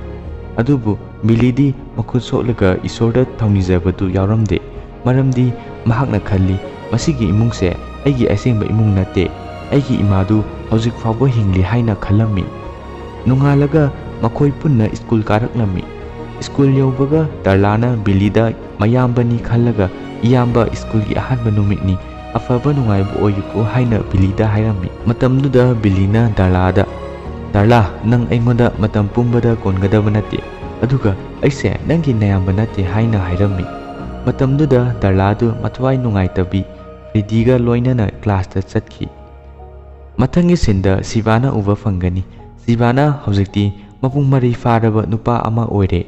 ꯑꯗꯨꯕꯨ ꯕꯤꯂꯤꯗꯤ ꯃꯈꯨꯠ ꯁꯣꯛꯂꯒ ꯏꯁꯣꯔꯗ ꯊꯧꯅꯤꯖꯕꯗꯨ ꯌꯥꯎꯔꯝꯗꯦ, ꯃꯔꯝꯗꯤ ꯃꯍꯥꯛꯅ ꯈꯜꯂꯤ, "ꯃꯁꯤꯒꯤ ꯏꯃꯨꯡꯁꯦ ꯑꯩꯒꯤ ꯑꯁꯦꯡꯕ ꯏꯃꯨꯡ ꯅꯠꯇꯦ, ꯑꯩꯒꯤ ꯏꯃꯥꯗꯨ ꯍꯧꯖꯤꯛ ꯐꯥꯎꯕ ꯍꯤꯡꯂꯤ" ꯍꯥꯏꯅ ꯈꯜꯂꯝꯃꯤ꯫ ꯅꯣꯡꯉꯥꯜꯂꯒ ꯃꯈꯣꯏ ꯄꯨꯟꯅ ꯁ꯭ꯀꯨꯜ ꯀꯥꯔꯛꯂꯝꯃꯤ꯫ ꯁ꯭ꯀꯨꯜ ꯌꯧꯕꯒ ꯗꯥꯔꯂꯥꯅ ꯕꯤꯂꯤꯗ ꯃꯌꯥꯝꯕꯅꯤ ꯈꯜꯂꯒ, "ꯏꯌꯥꯝꯕ, ꯁ꯭ꯀꯨꯜꯒꯤ ꯑꯍꯥꯟꯕ ꯅꯨꯃꯤꯠꯅꯤ, ꯑꯐꯕ ꯅꯨꯡꯉꯥꯏꯕ ꯑꯣꯏꯌꯨꯀꯣ" ꯍꯥꯏꯅ ꯕꯤꯂꯤꯗ ꯍꯥꯏꯔꯝꯃꯤ꯫ ꯃꯇꯝꯗꯨꯗ ꯕꯤꯂꯤꯅ ꯗꯥꯔꯂꯥꯗ, "ꯗꯥꯔꯂꯥ, ꯅꯪ ꯑꯩꯉꯣꯟꯗ ꯃꯇꯝ ꯄꯨꯝꯕꯗ ꯀꯣꯟꯒꯗꯕ ꯅꯠꯇꯦ, ꯑꯗꯨꯒ ꯑꯩꯁꯦ ꯅꯪꯒꯤ ꯅꯌꯥꯝꯕ ꯅꯠꯇꯦ" ꯍꯥꯏꯅ ꯍꯥꯏꯔꯝꯃꯤ꯫ ꯃꯇꯝꯗꯨꯗ ꯗꯥꯔꯂꯥꯗꯨ ꯃꯊ꯭ꯋꯥꯏ ꯅꯨꯡꯉꯥꯏꯇꯕꯤ ꯐ꯭ꯔꯦꯗꯤꯒ ꯂꯣꯏꯅꯅ ꯀ꯭ꯂꯥꯁꯇ ꯆꯠꯈꯤ꯫ ꯃꯊꯪꯒꯤ ꯁꯤꯟꯗ ꯁꯤꯕꯥꯅ ꯎꯕ ꯐꯪꯒꯅꯤ꯫ ꯁꯤꯕꯥꯅ ꯍꯧꯖꯤꯛꯇꯤ ꯃꯄꯨꯡ ꯃꯔꯩ ꯐꯥꯔꯕ ꯅꯨꯄꯥ ꯑꯃ ꯑꯣꯏꯔꯦ꯫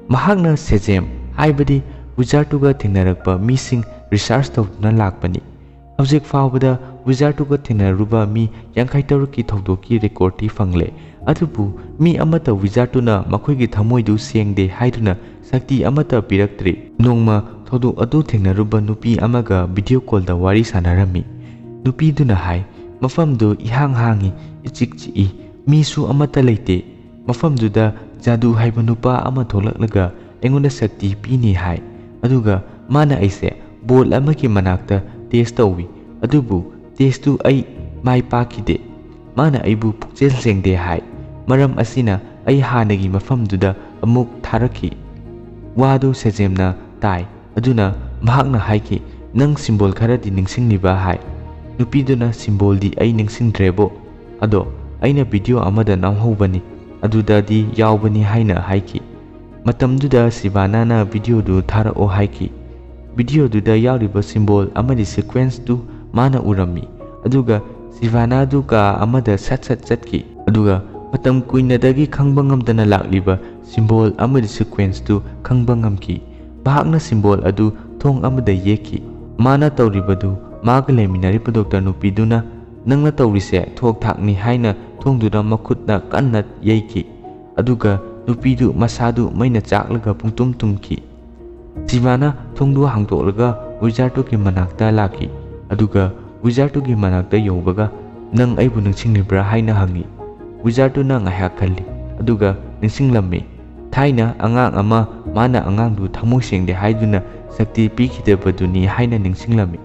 ꯃꯍꯥꯛꯅ ꯁꯦꯖꯦꯝ, ꯍꯥꯏꯕꯗꯤ ꯋꯤꯖꯥꯔꯗꯇꯨꯒ ꯊꯦꯡꯅꯔꯛꯄ ꯃꯤꯁꯤꯡ ꯔꯤꯁꯥꯔꯆ ꯇꯧꯗꯨꯅ ꯂꯥꯛꯄꯅꯤ꯫ ꯍꯧꯖꯤꯛ ꯐꯥꯎꯕꯗ ꯋꯤꯖꯥꯔꯗꯇꯨꯒ ꯊꯦꯡꯅꯔꯨꯕ ꯃꯤ ꯌꯥꯡꯈꯩ ꯇꯔꯨꯛꯀꯤ ꯊꯧꯗꯣꯛꯀꯤ ꯔꯦꯀꯣꯔꯗꯇꯤ ꯐꯪꯂꯦ, ꯑꯗꯨꯕꯨ ꯃꯤ ꯑꯃꯠꯇ ꯋꯤꯖꯥꯔꯗꯇꯨꯅ ꯃꯈꯣꯏꯒꯤ ꯊꯃꯣꯏꯗꯨ ꯁꯦꯡꯗꯦ ꯍꯥꯏꯗꯨꯅ ꯁꯛꯇꯤ ꯑꯃꯠꯇ ꯄꯤꯔꯛꯇ꯭ꯔꯤ꯫ ꯅꯣꯡꯃ ꯊꯧꯗꯣꯛ ꯑꯗꯨ ꯊꯦꯡꯅꯔꯨꯕ ꯅꯨꯄꯤ ꯑꯃꯒ ꯚꯤꯗꯤꯑꯣ ꯀꯣꯜꯗ ꯋꯥꯔꯤ ꯁꯥꯟꯅꯔꯝꯃꯤ꯫ ꯅꯨꯄꯤꯗꯨꯅ ꯍꯥꯏ, "ꯃꯐꯝꯗꯨ ꯏꯍꯥꯡ ꯍꯥꯡꯉꯤ, ꯏꯆꯤꯛ ꯆꯤꯛꯏ, ꯃꯤꯁꯨ ꯑꯃꯠꯇ ꯂꯩꯇꯦ꯫ ꯃꯐꯝꯗꯨꯗ ꯖꯥꯗꯨ ꯍꯥꯏꯕ ꯅꯨꯄꯥ ꯑꯃ ꯊꯣꯛꯂꯛꯂꯒ ꯑꯩꯉꯣꯟꯗ ꯁꯛꯇꯤ ꯄꯤꯅꯤ ꯍꯥꯏ꯫ ꯑꯗꯨꯒ ꯃꯥꯅ ꯑꯩꯁꯦ ꯕꯣꯜ ꯑꯃꯒꯤ ꯃꯅꯥꯛꯇ ꯇꯦꯁ ꯇꯧꯏ, ꯑꯗꯨꯕꯨ ꯇꯦꯁꯇꯨ ꯑꯩ ꯃꯥꯏ ꯄꯥꯛꯈꯤꯗꯦ꯫ ꯃꯥꯅ ꯑꯩꯕꯨ ꯄꯨꯛꯆꯦꯜ ꯁꯦꯡꯗꯦ ꯍꯥꯏ꯫ ꯃꯔꯝ ꯑꯁꯤꯅ ꯑꯩ ꯍꯥꯟꯅꯒꯤ ꯃꯐꯝꯗꯨꯗ ꯑꯃꯨꯛ ꯊꯥꯔꯛꯈꯤ"꯫ ꯋꯥꯗꯨ ꯁꯦꯖꯦꯝꯅ ꯇꯥꯏ꯫ ꯑꯗꯨꯅ ꯃꯍꯥꯛꯅ ꯍꯥꯏꯈꯤ, "ꯅꯪ ꯁꯤꯝꯕꯣꯜ ꯈꯔꯗꯤ ꯅꯤꯡꯁꯤꯡꯂꯤꯕ?" ꯍꯥꯏ꯫ ꯅꯨꯄꯤꯗꯨꯅ, "ꯁꯤꯝꯕꯣꯜꯗꯤ ꯑꯩ ꯅꯤꯡꯁꯤꯡꯗ꯭ꯔꯦꯕꯣ, ꯑꯗꯣ ꯑꯩꯅ ꯚꯤꯗꯤꯑꯣ ꯑꯃꯗ ꯅꯝꯍꯧꯕꯅꯤ, ꯑꯗꯨꯗꯗꯤ ꯌꯥꯎꯕꯅꯤ" ꯍꯥꯏꯅ ꯍꯥꯏꯈꯤ꯫ ꯃꯇꯝꯗꯨꯗ ꯁꯤꯕꯥꯅꯥꯅ ꯚꯤꯗꯤꯑꯣꯗꯨ ꯊꯥꯔꯛꯑꯣ ꯍꯥꯏꯈꯤ꯫ ꯚꯤꯗꯤꯑꯣꯗꯨꯗ ꯌꯥꯎꯔꯤꯕ ꯁꯤꯝꯕꯣꯜ ꯑꯃꯗꯤ ꯁꯤꯀ꯭ꯋꯦꯟꯁꯇꯨ ꯃꯥꯅ ꯎꯔꯝꯃꯤ꯫ ꯑꯗꯨꯒ ꯁꯤꯕꯥꯅꯥꯗꯨ ꯀꯥ ꯑꯃꯗ ꯁꯠ ꯁꯠ ꯆꯠꯈꯤ꯫ ꯑꯗꯨꯒ ꯃꯇꯝ ꯀꯨꯏꯅꯗꯒꯤ ꯈꯪꯕ ꯉꯝꯗꯅ ꯂꯥꯛꯂꯤꯕ ꯁꯤꯝꯕꯣꯜ ꯑꯃꯗꯤ ꯁꯤꯀ꯭ꯋꯦꯟꯁꯇꯨ ꯈꯪꯕ ꯉꯝꯈꯤ꯫ ꯃꯍꯥꯛꯅ ꯁꯤꯝꯕꯣꯜ ꯑꯗꯨ ꯊꯣꯡ ꯑꯃꯗ ꯌꯦꯛꯈꯤ꯫ ꯃꯥꯅ ꯇꯧꯔꯤꯕꯗꯨ ꯃꯥꯒ ꯂꯩꯃꯤꯟꯅꯔꯤꯕ ꯗꯣꯛꯇꯔ ꯅꯨꯄꯤꯗꯨꯅ, "ꯅꯪꯅ ꯇꯧꯔꯤꯁꯦ ꯊꯣꯛ ꯊꯥꯛꯅꯤ" ꯍꯥꯏꯅ ꯊꯣꯡꯗꯨꯗ ꯃꯈꯨꯠꯅ ꯀꯟꯅ ꯌꯩꯈꯤ꯫ ꯑꯗꯨꯒ ꯅꯨꯄꯤꯗꯨ ꯃꯁꯥꯗꯨ ꯃꯩꯅ ꯆꯥꯛꯂꯒ ꯄꯨꯡꯇꯨꯝ ꯇꯨꯝꯈꯤ꯫ ꯁꯤꯕꯥꯅ ꯊꯣꯡꯗꯨ ꯍꯥꯡꯗꯣꯛꯂꯒ ꯋꯤꯖꯥꯔꯗꯇꯨꯒꯤ ꯃꯅꯥꯛꯇ ꯂꯥꯛꯈꯤ꯫ ꯑꯗꯨꯒ ꯋꯤꯖꯥꯔꯗꯇꯨꯒꯤ ꯃꯅꯥꯛꯇ ꯌꯧꯕꯒ, "ꯅꯪ ꯑꯩꯕꯨ ꯅꯤꯡꯁꯤꯡꯂꯤꯕ꯭ꯔꯥ?" ꯍꯥꯏꯅ ꯍꯪꯉꯤ꯫ ꯋꯤꯖꯥꯔꯗꯇꯨꯅ ꯉꯥꯏꯍꯥꯛ ꯈꯜꯂꯤ, ꯑꯗꯨꯒ ꯅꯤꯡꯁꯤꯡꯂꯝꯃꯤ꯫ ꯊꯥꯏꯅ ꯑꯉꯥꯡ ꯑꯃ, ꯃꯥꯅ ꯑꯉꯥꯡꯗꯨ ꯊꯃꯣꯏ ꯁꯦꯡꯗꯦ ꯍꯥꯏꯗꯨꯅ ꯁꯛꯇꯤ ꯄꯤꯈꯤꯗꯕꯗꯨꯅꯤ ꯍꯥꯏꯅ ꯅꯤꯡꯁꯤꯡꯂꯝꯃꯤ꯫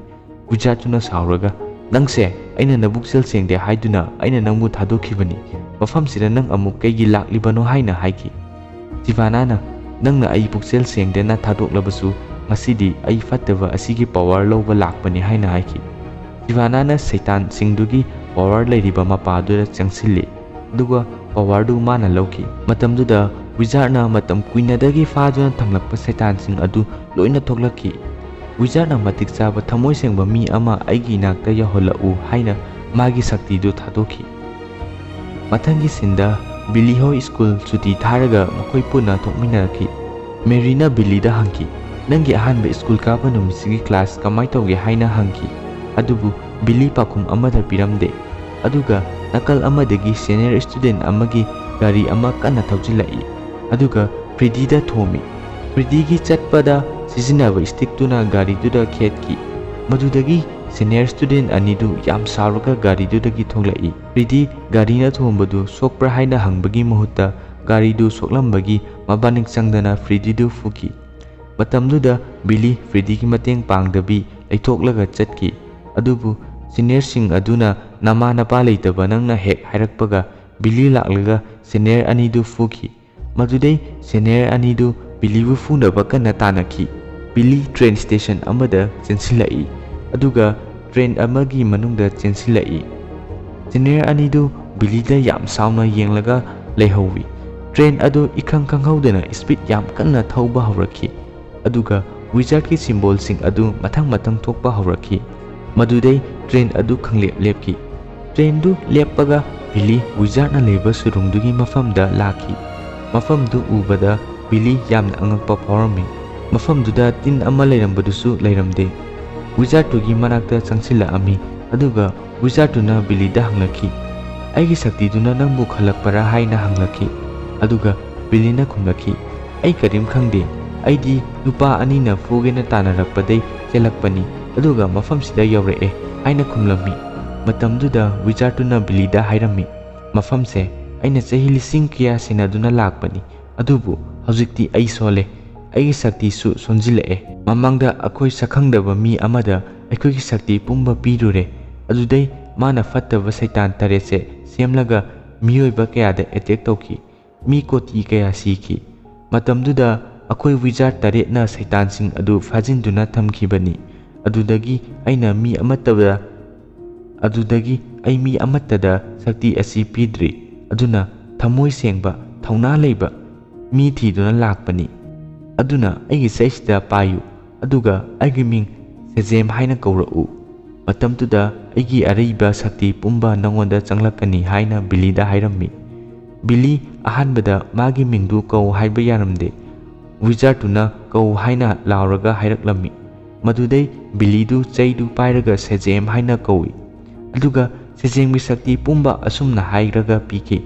ꯋꯤꯖꯥꯔꯗꯇꯨꯅ ꯁꯥꯎꯔꯒ, "ꯅꯪꯁꯦ ꯑꯩꯅ ꯅꯕꯨꯛꯆꯦꯜ ꯁꯦꯡꯗꯦ ꯍꯥꯏꯗꯨꯅ ꯑꯩꯅ ꯅꯪꯕꯨ ꯊꯥꯗꯣꯛꯈꯤꯕꯅꯤ꯫ ꯃꯐꯝꯁꯤꯗ ꯅꯪ ꯑꯃꯨꯛ ꯀꯩꯒꯤ ꯂꯥꯛꯂꯤꯕꯅꯣ?" ꯍꯥꯏꯅ ꯍꯥꯏꯈꯤ꯫ ꯁꯤꯕꯥꯅꯥꯅ, "ꯅꯪꯅ ꯑꯩ ꯄꯨꯛꯆꯦꯜ ꯁꯦꯡꯗꯦꯅ ꯊꯥꯗꯣꯛꯂꯕꯁꯨ, ꯉꯁꯤꯗꯤ ꯑꯩ ꯐꯠꯇꯕ ꯑꯁꯤꯒꯤ ꯄꯋꯥꯔ ꯂꯧꯕ ꯂꯥꯛꯄꯅꯤ" ꯍꯥꯏꯅ ꯍꯥꯏꯈꯤ꯫ ꯁꯤꯕꯥꯅꯥꯅ ꯁꯩꯇꯥꯟꯁꯤꯡꯗꯨꯒꯤ ꯄꯋꯥꯔ ꯂꯩꯔꯤꯕ ꯃꯄꯥꯗꯨꯗ ꯆꯪꯁꯤꯜꯂꯤ꯫ ꯑꯗꯨꯒ powerꯗꯨ ꯃꯥꯅ ꯂꯧꯈꯤ꯫ ꯃꯇꯝꯗꯨꯗ wizardꯅ ꯃꯇꯝ ꯀꯨꯏꯅꯗꯒꯤ ꯐꯥꯗꯨꯅ ꯊꯝꯂꯛꯄ ꯁꯩꯇꯥꯟꯁꯤꯡ ꯑꯗꯨ ꯂꯣꯏꯅ ꯊꯣꯛꯂꯛꯈꯤ꯫ Wizardꯅ ꯃꯇꯤꯛ ꯆꯥꯕ ꯊꯃꯣꯏ ꯁꯦꯡꯕ ꯃꯤ ꯑꯃ ꯑꯩꯒꯤ ꯏꯅꯥꯛꯇ ꯌꯧꯍꯜꯂꯛꯎ ꯍꯥꯏꯅ ꯃꯥꯒꯤ ꯁꯛꯇꯤꯗꯨ ꯊꯥꯗꯣꯛꯈꯤ꯫ ꯃꯊꯪꯒꯤ sceneꯗ ꯕꯤꯂꯤ ꯍꯣꯏ ꯁ꯭ꯀꯨꯜ ꯁꯨꯇꯤ ꯊꯥꯔꯒ ꯃꯈꯣꯏ ꯄꯨꯟꯅ ꯊꯣꯛꯃꯤꯟꯅꯔꯛꯈꯤ꯫ ꯃꯦꯔꯤꯅ ꯕꯤꯂꯤꯗ ꯍꯪꯈꯤ, "ꯅꯪꯒꯤ ꯑꯍꯥꯟꯕ ꯁ꯭ꯀꯨꯜ ꯀꯥꯕ ꯅꯨꯃꯤꯠꯁꯤꯒꯤ class ꯀꯃꯥꯏ ꯇꯧꯒꯦ?" ꯍꯥꯏꯅ ꯍꯪꯈꯤ꯫ ꯑꯗꯨꯕꯨ ꯕꯤꯂꯤ ꯄꯥꯎꯈꯨꯝ ꯑꯃꯠꯇ ꯄꯤꯔꯝꯗꯦ꯫ ꯑꯗꯨꯒ ꯅꯥꯀꯜ ꯑꯃꯗꯒꯤ senior student ꯑꯃꯒꯤ ꯒꯥꯔꯤ ꯑꯃ ꯀꯟꯅ ꯊꯧꯖꯤꯜꯂꯛꯏ꯫ ꯑꯗꯨꯒ ꯐ꯭ꯔꯤꯗꯤꯗ ꯊꯣꯝꯃꯤ꯫ ꯐ꯭ꯔꯤꯗꯤꯒꯤ ꯆꯠꯄꯗ ꯁꯤꯖꯤꯟꯅꯕ stickꯇꯨꯅ ꯒꯥꯔꯤꯗꯨꯗ ꯈꯦꯠꯈꯤ꯫ ꯃꯗꯨꯗꯒꯤ senior student ꯑꯅꯤꯗꯨ ꯌꯥꯝ ꯁꯥꯎꯔꯒ ꯒꯥꯔꯤꯗꯨꯗꯒꯤ ꯊꯣꯛꯂꯛꯏ꯫ ꯐ꯭ꯔꯤꯗꯤ ꯒꯥꯔꯤꯅ ꯊꯣꯝꯕꯗꯨ ꯁꯣꯛꯄ꯭ꯔꯥ ꯍꯥꯏꯅ ꯍꯪꯕꯒꯤ ꯃꯍꯨꯠꯇ ꯒꯥꯔꯤꯗꯨ ꯁꯣꯛꯂꯝꯕꯒꯤ ꯃꯕꯥꯅꯤꯛ ꯆꯪꯗꯅ ꯐ꯭ꯔꯤꯗꯤꯗꯨ ꯐꯨꯈꯤ꯫ ꯃꯇꯝꯗꯨꯗ ꯕꯤꯂꯤ ꯐ꯭ꯔꯤꯗꯤꯒꯤ ꯃꯇꯦꯡ ꯄꯥꯡꯗꯕꯤ ꯂꯩꯊꯣꯛꯂꯒ ꯆꯠꯈꯤ꯫ ꯑꯗꯨꯕꯨ seniorꯁꯤꯡ ꯑꯗꯨꯅ ꯅꯃꯥ ꯅꯄꯥ ꯂꯩꯇꯕ ꯅꯪꯅ ꯍꯦꯛ ꯍꯥꯏꯔꯛꯄꯒ ꯕꯤꯂꯤ ꯂꯥꯛꯂꯒ senior ꯑꯅꯤꯗꯨ ꯐꯨꯈꯤ꯫ ꯃꯗꯨꯗꯩ senior ꯑꯅꯤꯗꯨ ꯕꯤꯂꯤꯕꯨ ꯐꯨꯅꯕ ꯀꯟꯅ ꯇꯥꯟꯅꯈꯤ꯫ ꯕꯤꯂꯤ train station ꯑꯃꯗ ꯆꯦꯟꯁꯤꯜꯂꯛꯏ, ꯑꯗꯨꯒ train ꯑꯃꯒꯤ ꯃꯅꯨꯡꯗ ꯆꯦꯟꯁꯤꯜꯂꯛꯏ꯫ Senior ꯑꯅꯤꯗꯨ ꯕꯤꯂꯤꯗ ꯌꯥꯝ ꯁꯥꯎꯅ ꯌꯦꯡꯂꯒ ꯂꯩꯍꯧꯋꯤ꯫ Train ꯑꯗꯨ ꯏꯈꯪ ꯈꯪꯍꯧꯗꯅ speed ꯌꯥꯝ ꯀꯟꯅ ꯊꯧꯕ ꯍꯧꯔꯛꯈꯤ, ꯑꯗꯨꯒ wizardꯀꯤ symbolꯁꯤꯡ ꯑꯗꯨ ꯃꯊꯪ ꯃꯊꯪ ꯊꯣꯛꯄ ꯍꯧꯔꯛꯈꯤ꯫ ꯃꯗꯨꯗꯩ train ꯑꯗꯨ ꯈꯪꯂꯦꯞ ꯂꯦꯞꯈꯤ꯫ Trainꯗꯨ ꯂꯦꯞꯄꯒ ꯕꯤꯂꯤ wizardꯅ ꯂꯩꯕ ꯁꯨꯔꯨꯡꯗꯨꯒꯤ ꯃꯐꯝꯗ ꯂꯥꯛꯈꯤ꯫ ꯃꯐꯝꯗꯨ ꯎꯕꯗ ꯕꯤꯂꯤ ꯌꯥꯝꯅ ꯑꯉꯛꯄ ꯐꯥꯎꯔꯝꯃꯤ꯫ ꯃꯐꯝꯗꯨꯗ ꯇꯤꯟ ꯑꯃ ꯂꯩꯔꯝꯕꯗꯨꯁꯨ ꯂꯩꯔꯝꯗꯦ꯫ Wizardꯇꯨꯒꯤ ꯃꯅꯥꯛꯇ ꯆꯪꯁꯤꯜꯂꯛꯑꯝꯃꯤ, ꯑꯗꯨꯒ wizardꯇꯨꯅ ꯕꯤꯂꯤꯗ ꯍꯪꯂꯛꯈꯤ, "ꯑꯩꯒꯤ ꯁꯛꯇꯤꯗꯨꯅ ꯅꯪꯕꯨ ꯈꯜꯂꯛꯄꯔꯥ?" ꯍꯥꯏꯅ ꯍꯪꯂꯛꯈꯤ꯫ ꯑꯗꯨꯒ ꯕꯤꯂꯤꯅ ꯈꯨꯝꯂꯛꯈꯤ, "ꯑꯩ ꯀꯔꯤꯝ ꯈꯪꯗꯦ꯫ ꯑꯩꯗꯤ ꯅꯨꯄꯥ ꯑꯅꯤꯅ ꯐꯨꯒꯦꯅ ꯇꯥꯟꯅꯔꯛꯄꯗꯩ ꯆꯦꯜꯂꯛꯄꯅꯤ, ꯑꯗꯨꯒ ꯃꯐꯝꯁꯤꯗ ꯌꯧꯔꯛꯑꯦ" ꯍꯥꯏꯅ ꯈꯨꯝꯂꯝꯃꯤ꯫ ꯃꯇꯝꯗꯨꯗ wizardꯇꯨꯅ ꯕꯤꯂꯤꯗ ꯍꯥꯏꯔꯝꯃꯤ, "ꯃꯐꯝꯁꯦ ꯑꯩꯅ ꯆꯍꯤ ꯂꯤꯁꯤꯡ ꯀꯌꯥ ꯁꯦꯟꯅꯗꯨꯅ ꯂꯥꯛꯄꯅꯤ, ꯑꯗꯨꯕꯨ ꯍꯧꯖꯤꯛꯇꯤ ꯑꯩ ꯁꯣꯜꯂꯦ꯫ ꯑꯩꯒꯤ ꯁꯛꯇꯤꯁꯨ ꯁꯣꯟꯖꯤꯜꯂꯛꯑꯦ꯫ ꯃꯃꯥꯡꯗ ꯑꯩꯈꯣꯏ ꯁꯛꯈꯪꯗꯕ ꯃꯤ ꯑꯃꯗ ꯑꯩꯈꯣꯏꯒꯤ ꯁꯛꯇꯤ ꯄꯨꯝꯕ ꯄꯤꯔꯨꯔꯦ꯫ ꯑꯗꯨꯗꯩ ꯃꯥꯅ ꯐꯠꯇꯕ ꯁꯩꯇꯥꯟ ꯇꯔꯦꯠꯁꯦ ꯁꯦꯝꯂꯒ ꯃꯤꯑꯣꯏꯕ ꯀꯌꯥꯗ attack ꯇꯧꯈꯤ꯫ ꯃꯤ ꯀꯣꯇꯤ ꯀꯌꯥ ꯁꯤꯈꯤ꯫ ꯃꯇꯝꯗꯨꯗ ꯑꯩꯈꯣꯏ wizard ꯇꯔꯦꯠꯅ ꯁꯩꯇꯥꯟꯁꯤꯡ ꯑꯗꯨ ꯐꯥꯖꯤꯟꯗꯨꯅ ꯊꯝꯈꯤꯕꯅꯤ꯫ ꯑꯗꯨꯗꯒꯤ ꯑꯩꯅ ꯃꯤ ꯑꯃꯠꯇꯗ, ꯑꯗꯨꯗꯒꯤ ꯑꯩ ꯃꯤ ꯑꯃꯠꯇꯗ ꯁꯛꯇꯤ ꯑꯁꯤ ꯄꯤꯗ꯭ꯔꯤ꯫ ꯑꯗꯨꯅ ꯊꯃꯣꯏ ꯁꯦꯡꯕ, ꯊꯧꯅꯥ ꯂꯩꯕ ꯃꯤ ꯊꯤꯗꯨꯅ ꯂꯥꯛꯄꯅꯤ꯫ ꯑꯗꯨꯅ ꯑꯩꯒꯤ ꯆꯩꯁꯤꯗ ꯄꯥꯏꯌꯨ, ꯑꯗꯨꯒ ꯑꯩꯒꯤ ꯃꯤꯡ ꯁꯦꯖꯦꯝ ꯍꯥꯏꯅ ꯀꯧꯔꯛꯎ꯫ ꯃꯇꯝꯗꯨꯗ ꯑꯩꯒꯤ ꯑꯔꯩꯕ ꯁꯛꯇꯤ ꯄꯨꯝꯕ ꯅꯉꯣꯟꯗ ꯆꯪꯂꯛꯀꯅꯤ ꯍꯥꯏꯅ ꯕꯤꯂꯤꯗ ꯍꯥꯏꯔꯝꯃꯤ꯫ ꯕꯤꯂꯤ ꯑꯍꯥꯟꯕꯗ ꯃꯥꯒꯤ ꯃꯤꯡꯗꯨ ꯀꯧ ꯍꯥꯏꯕ ꯌꯥꯔꯝꯗꯦ꯫ ꯋꯤꯖꯥꯔꯗꯇꯨꯅ ꯀꯧ ꯍꯥꯏꯅ ꯂꯥꯎꯔꯒ ꯍꯥꯏꯔꯛꯂꯝꯃꯤ꯫ ꯃꯗꯨꯗꯩ ꯕꯤꯂꯤꯗꯨ ꯆꯩꯗꯨ ꯄꯥꯏꯔꯒ ꯁꯦꯖꯦꯝ ꯍꯥꯏꯅ ꯀꯧꯏ꯫ ꯑꯗꯨꯒ ꯁꯦꯖꯦꯝꯒꯤ ꯁꯛꯇꯤ ꯄꯨꯝꯕ ꯑꯁꯨꯝꯅ ꯍꯥꯏꯔꯒ ꯄꯤꯈꯤ: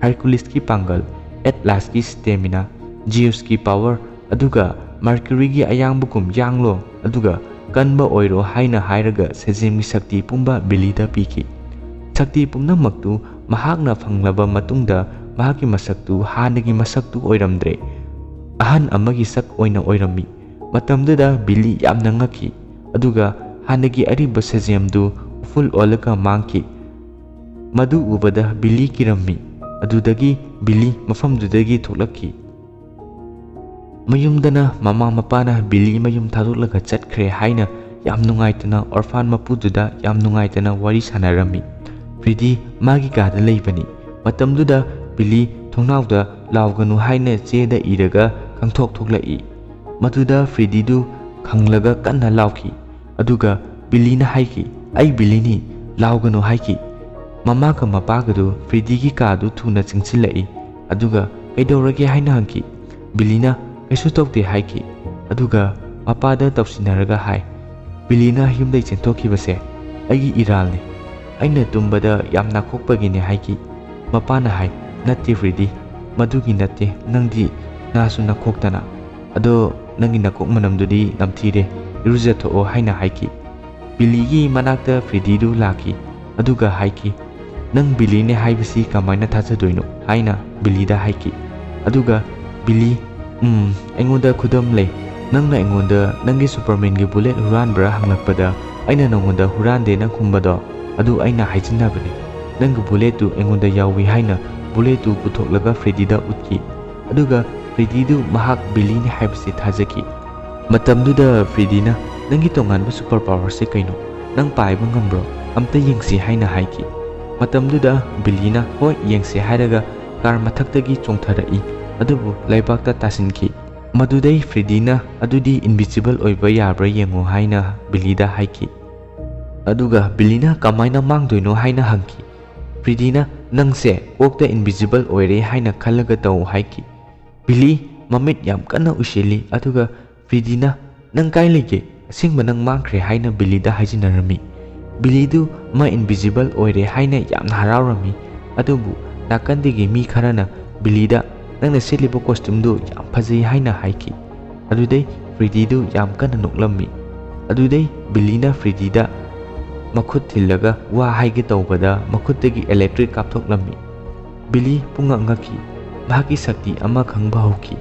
ꯍꯔꯀꯨꯂꯤꯁꯀꯤ ꯄꯥꯡꯒꯜ, ꯑꯦꯠꯂꯥꯁꯀꯤ ꯁ꯭ꯇꯦꯃꯤꯅꯥ, ꯖꯤꯎꯁꯀꯤ ꯄꯥꯋꯔ, ꯑꯗꯨꯒ ꯃꯔꯀ꯭ꯌꯨꯔꯤꯒꯤ ꯑꯌꯥꯡꯕꯒꯨꯝ ꯌꯥꯡꯂꯣ, ꯑꯗꯨꯒ ꯀꯟꯕ ꯑꯣꯏꯔꯣ ꯍꯥꯏꯅ ꯍꯥꯏꯔꯒ ꯁꯦꯖꯦꯝꯒꯤ ꯁꯛꯇꯤ ꯄꯨꯝꯕ ꯕꯤꯂꯤꯗ ꯄꯤꯈꯤ꯫ ꯁꯛꯇꯤ ꯄꯨꯝꯅꯃꯛꯇꯨ ꯃꯍꯥꯛꯅ ꯐꯪꯂꯕ ꯃꯇꯨꯡꯗ ꯃꯍꯥꯛꯀꯤ ꯃꯁꯛꯇꯨ ꯍꯥꯟꯅꯒꯤ ꯃꯁꯛꯇꯨ ꯑꯣꯏꯔꯝꯗ꯭ꯔꯦ꯫ ꯑꯍꯟ ꯑꯃꯒꯤ ꯁꯛ ꯑꯣꯏꯅ ꯑꯣꯏꯔꯝꯃꯤ꯫ ꯃꯇꯝꯗꯨꯗ ꯕꯤꯂꯤ ꯌꯥꯝꯅ ꯉꯛꯈꯤ, ꯑꯗꯨꯒ ꯍꯥꯟꯅꯒꯤ ꯑꯔꯤꯕ ꯁꯦꯖꯦꯝꯗꯨ ꯎꯐꯨꯜ ꯑꯣꯜꯂꯒ ꯃꯥꯡꯈꯤ꯫ ꯃꯗꯨ ꯎꯕꯗ ꯕꯤꯂꯤ ꯀꯤꯔꯝꯃꯤ꯫ ꯑꯗꯨꯗꯒꯤ ꯕꯤꯂꯤ ꯃꯐꯝꯗꯨꯗꯒꯤ ꯊꯣꯛꯂꯛꯈꯤ꯫ ꯃꯌꯨꯝꯗꯅ ꯃꯃꯥ ꯃꯄꯥꯅ ꯕꯤꯂꯤ ꯃꯌꯨꯝ ꯊꯥꯗꯣꯛꯂꯒ ꯆꯠꯈ꯭ꯔꯦ ꯍꯥꯏꯅ ꯌꯥꯝ ꯅꯨꯡꯉꯥꯏꯇꯅ ꯑꯣꯔꯐꯥꯟ ꯃꯄꯨꯗꯨꯗ ꯌꯥꯝ ꯅꯨꯡꯉꯥꯏꯇꯅ ꯋꯥꯔꯤ ꯁꯥꯟꯅꯔꯝꯃꯤ꯫ ꯐ꯭ꯔꯤꯗꯤ ꯃꯥꯒꯤ ꯀꯥꯗ ꯂꯩꯕꯅꯤ꯫ ꯃꯇꯝꯗꯨꯗ ꯕꯤꯂꯤ ꯊꯣꯡꯅꯥꯎꯗ "ꯂꯥꯎꯒꯅꯨ" ꯍꯥꯏꯅ ꯆꯦꯗ ꯏꯔꯒ ꯈꯪꯊꯣꯛ ꯊꯣꯛꯂꯛꯏ꯫ ꯃꯗꯨꯗ ꯐ꯭ꯔꯤꯗꯤꯗꯨ ꯈꯪꯂꯒ ꯀꯟꯅ ꯂꯥꯎꯈꯤ꯫ ꯑꯗꯨꯒ ꯕꯤꯂꯤꯅ ꯍꯥꯏꯈꯤ, "ꯑꯩ ꯕꯤꯂꯤꯅꯤ, ꯂꯥꯎꯒꯅꯨ" ꯍꯥꯏꯈꯤ꯫ ꯃꯃꯥꯒ ꯃꯄꯥꯒꯗꯨ ꯐ꯭ꯔꯤꯗꯤꯒꯤ ꯀꯥꯗꯨ ꯊꯨꯅ ꯆꯪꯁꯤꯜꯂꯛꯏ꯫ ꯑꯗꯨꯒ "ꯀꯩꯗꯧꯔꯒꯦ?" ꯍꯥꯏꯅ ꯍꯪꯈꯤ꯫ ꯕꯤꯂꯤꯅ "ꯀꯩꯁꯨ ꯇꯧꯗꯦ" ꯍꯥꯏꯈꯤ꯫ ꯑꯗꯨꯒ ꯃꯄꯥꯗ ꯇꯧꯁꯤꯟꯅꯔꯒ ꯍꯥꯏ, "ꯕꯤꯂꯤꯅ ꯌꯨꯝꯗꯩ ꯆꯦꯟꯊꯣꯛꯈꯤꯕꯁꯦ ꯑꯩꯒꯤ ꯏꯔꯥꯜꯅꯤ꯫ ꯑꯩꯅ ꯇꯨꯝꯕꯗ ꯌꯥꯝ ꯅꯥꯈꯣꯛꯄꯒꯤꯅꯦ" ꯍꯥꯏꯈꯤ꯫ ꯃꯄꯥꯅ ꯍꯥꯏ, "ꯅꯠꯇꯦ ꯐ꯭ꯔꯤꯗꯤ, ꯃꯗꯨꯒꯤ ꯅꯠꯇꯦ, ꯅꯪꯗꯤ ꯅꯥꯁꯨ ꯅꯥꯈꯣꯛꯇꯅ꯫ ꯑꯗꯣ ꯅꯪꯒꯤ ꯅꯀꯣꯛ ꯃꯅꯝꯗꯨꯗꯤ ꯅꯝꯊꯤꯔꯦ, ꯏꯔꯨꯖꯊꯣꯛꯑꯣ" ꯍꯥꯏꯅ ꯍꯥꯏꯈꯤ꯫ ꯕꯤꯂꯤꯒꯤ ꯃꯅꯥꯛꯇ ꯐ꯭ꯔꯤꯗꯤꯗꯨ ꯂꯥꯛꯈꯤ, ꯑꯗꯨꯒ ꯍꯥꯏꯈꯤ, "ꯅꯪ ꯕꯤꯂꯤꯅꯦ ꯍꯥꯏꯕꯁꯤ ꯀꯃꯥꯏꯅ ꯊꯥꯖꯗꯣꯏꯅꯣ?" ꯍꯥꯏꯅ ꯕꯤꯂꯤꯗ ꯍꯥꯏꯈꯤ꯫ ꯑꯗꯨꯒ ꯕꯤꯂꯤ, "ꯎꯝ, ꯑꯩꯉꯣꯟꯗ ꯈꯨꯗꯝ ꯂꯩ꯫ ꯅꯪꯅ ꯑꯩꯉꯣꯟꯗ ꯅꯪꯒꯤ ꯁꯨꯄꯔꯃꯦꯟꯒꯤ ꯕꯨꯂꯦꯠ ꯍꯨꯔꯥꯟꯕ꯭ꯔꯥ ꯍꯪꯂꯛꯄꯗ, ꯑꯩꯅ ꯅꯉꯣꯟꯗ ꯍꯨꯔꯥꯟꯗꯦꯅ ꯈꯨꯝꯕꯗꯣ, ꯑꯗꯨ ꯑꯩꯅ ꯍꯥꯏꯖꯤꯟꯅꯕꯅꯤ꯫ ꯅꯪꯒꯤ ꯕꯨꯂꯦꯠꯇꯨ ꯑꯩꯉꯣꯟꯗ ꯌꯥꯎꯏ" ꯍꯥꯏꯅ ꯕꯨꯂꯦꯠꯇꯨ ꯄꯨꯊꯣꯛꯂꯒ ꯐ꯭ꯔꯤꯗꯤꯗ ꯎꯠꯈꯤ꯫ ꯑꯗꯨꯒ ꯐ꯭ꯔꯤꯗꯤꯗꯨ ꯃꯍꯥꯛ ꯕꯤꯂꯤꯅꯤ ꯍꯥꯏꯕꯁꯤ ꯊꯥꯖꯈꯤ꯫ ꯃꯇꯝꯗꯨꯗ ꯐ꯭ꯔꯤꯗꯤꯅ, "ꯅꯪꯒꯤ ꯇꯣꯉꯥꯟꯕ ꯁꯨꯄꯔ ꯄꯥꯋꯔꯁꯦ ꯀꯩꯅꯣ? ꯅꯪ ꯄꯥꯏꯕ ꯉꯝꯕ꯭ꯔꯣ? ꯑꯝꯇ ꯌꯦꯡꯁꯤ" ꯍꯥꯏꯅ ꯍꯥꯏꯈꯤ꯫ ꯃꯇꯝꯗꯨꯗ ꯕꯤꯂꯤꯅ "ꯍꯣꯏ, ꯌꯦꯡꯁꯦ" ꯍꯥꯏꯔꯒ ꯀꯥꯔ ꯃꯊꯛꯇꯒꯤ ꯆꯣꯡꯊꯔꯛꯏ, ꯑꯗꯨꯕꯨ ꯂꯩꯕꯥꯛꯇ ꯇꯥꯁꯤꯟꯈꯤ꯫ ꯃꯗꯨꯗꯩ ꯐ꯭ꯔꯤꯗꯤꯅ "ꯑꯗꯨꯗꯤ ꯏꯟꯚꯤꯖꯤꯕꯜ ꯑꯣꯏꯕ ꯌꯥꯕ꯭ꯔꯥ ꯌꯦꯡꯉꯨ" ꯍꯥꯏꯅ ꯕꯤꯂꯤꯗ ꯍꯥꯏꯈꯤ꯫ ꯑꯗꯨꯒ ꯕꯤꯂꯤꯅ "ꯀꯃꯥꯏꯅ ꯃꯥꯡꯗꯣꯏꯅꯣ?" ꯍꯥꯏꯅ ꯍꯪꯈꯤ꯫ ꯐ꯭ꯔꯤꯗꯤꯅ "ꯅꯪꯁꯦ ꯀꯣꯛꯇ ꯏꯟꯚꯤꯖꯤꯕꯜ ꯑꯣꯏꯔꯦ ꯍꯥꯏꯅ ꯈꯜꯂꯒ ꯇꯧ" ꯍꯥꯏꯈꯤ꯫ ꯕꯤꯂꯤ ꯃꯃꯤꯠ ꯌꯥꯝ ꯀꯟꯅ ꯎꯏꯁꯤꯜꯂꯤ, ꯑꯗꯨꯒ ꯐ꯭ꯔꯤꯗꯤꯅ "ꯅꯪ ꯀꯥꯏ ꯂꯩꯒꯦ? ꯑꯁꯦꯡꯕ ꯅꯪ ꯃꯥꯡꯈ꯭ꯔꯦ" ꯍꯥꯏꯅ ꯕꯤꯂꯤꯗ ꯍꯥꯏꯖꯤꯟꯅꯔꯝꯃꯤ꯫ ꯕꯤꯂꯤꯗꯨ ꯃꯥ ꯏꯟꯚꯤꯖꯤꯕꯜ ꯑꯣꯏꯔꯦ ꯍꯥꯏꯅ ꯌꯥꯝꯅ ꯍꯔꯥꯎꯔꯝꯃꯤ, ꯑꯗꯨꯕꯨ ꯅꯥꯀꯟꯗꯒꯤ ꯃꯤ ꯈꯔꯅ ꯕꯤꯂꯤꯗ "ꯅꯪꯅ ꯁꯦꯠꯂꯤꯕ ꯀꯣꯁꯇ꯭ꯌꯨꯝꯗꯨ ꯌꯥꯝ ꯐꯖꯩ" ꯍꯥꯏꯅ ꯍꯥꯏꯈꯤ꯫ ꯑꯗꯨꯗꯩ ꯐ꯭ꯔꯤꯗꯤꯗꯨ ꯌꯥꯝ ꯀꯟꯅ ꯅꯣꯛꯂꯝꯃꯤ꯫ ꯑꯗꯨꯗꯩ ꯕꯤꯂꯤꯅ ꯐ꯭ꯔꯤꯗꯤꯗ ꯃꯈꯨꯠ ꯊꯤꯜꯂꯒ ꯋꯥ ꯍꯥꯏꯒꯦ ꯇꯧꯕꯗ ꯃꯈꯨꯠꯇꯒꯤ ꯏꯂꯦꯛꯇ꯭ꯔꯤꯛ ꯀꯥꯞꯊꯣꯛꯂꯝꯃꯤ꯫ ꯕꯤꯂꯤ ꯄꯨꯡꯉꯛ ꯉꯛꯈꯤ꯫ ꯃꯍꯥꯛꯀꯤ ꯁꯛꯇꯤ ꯑꯃ ꯈꯪꯕ ꯍꯧꯈꯤ꯫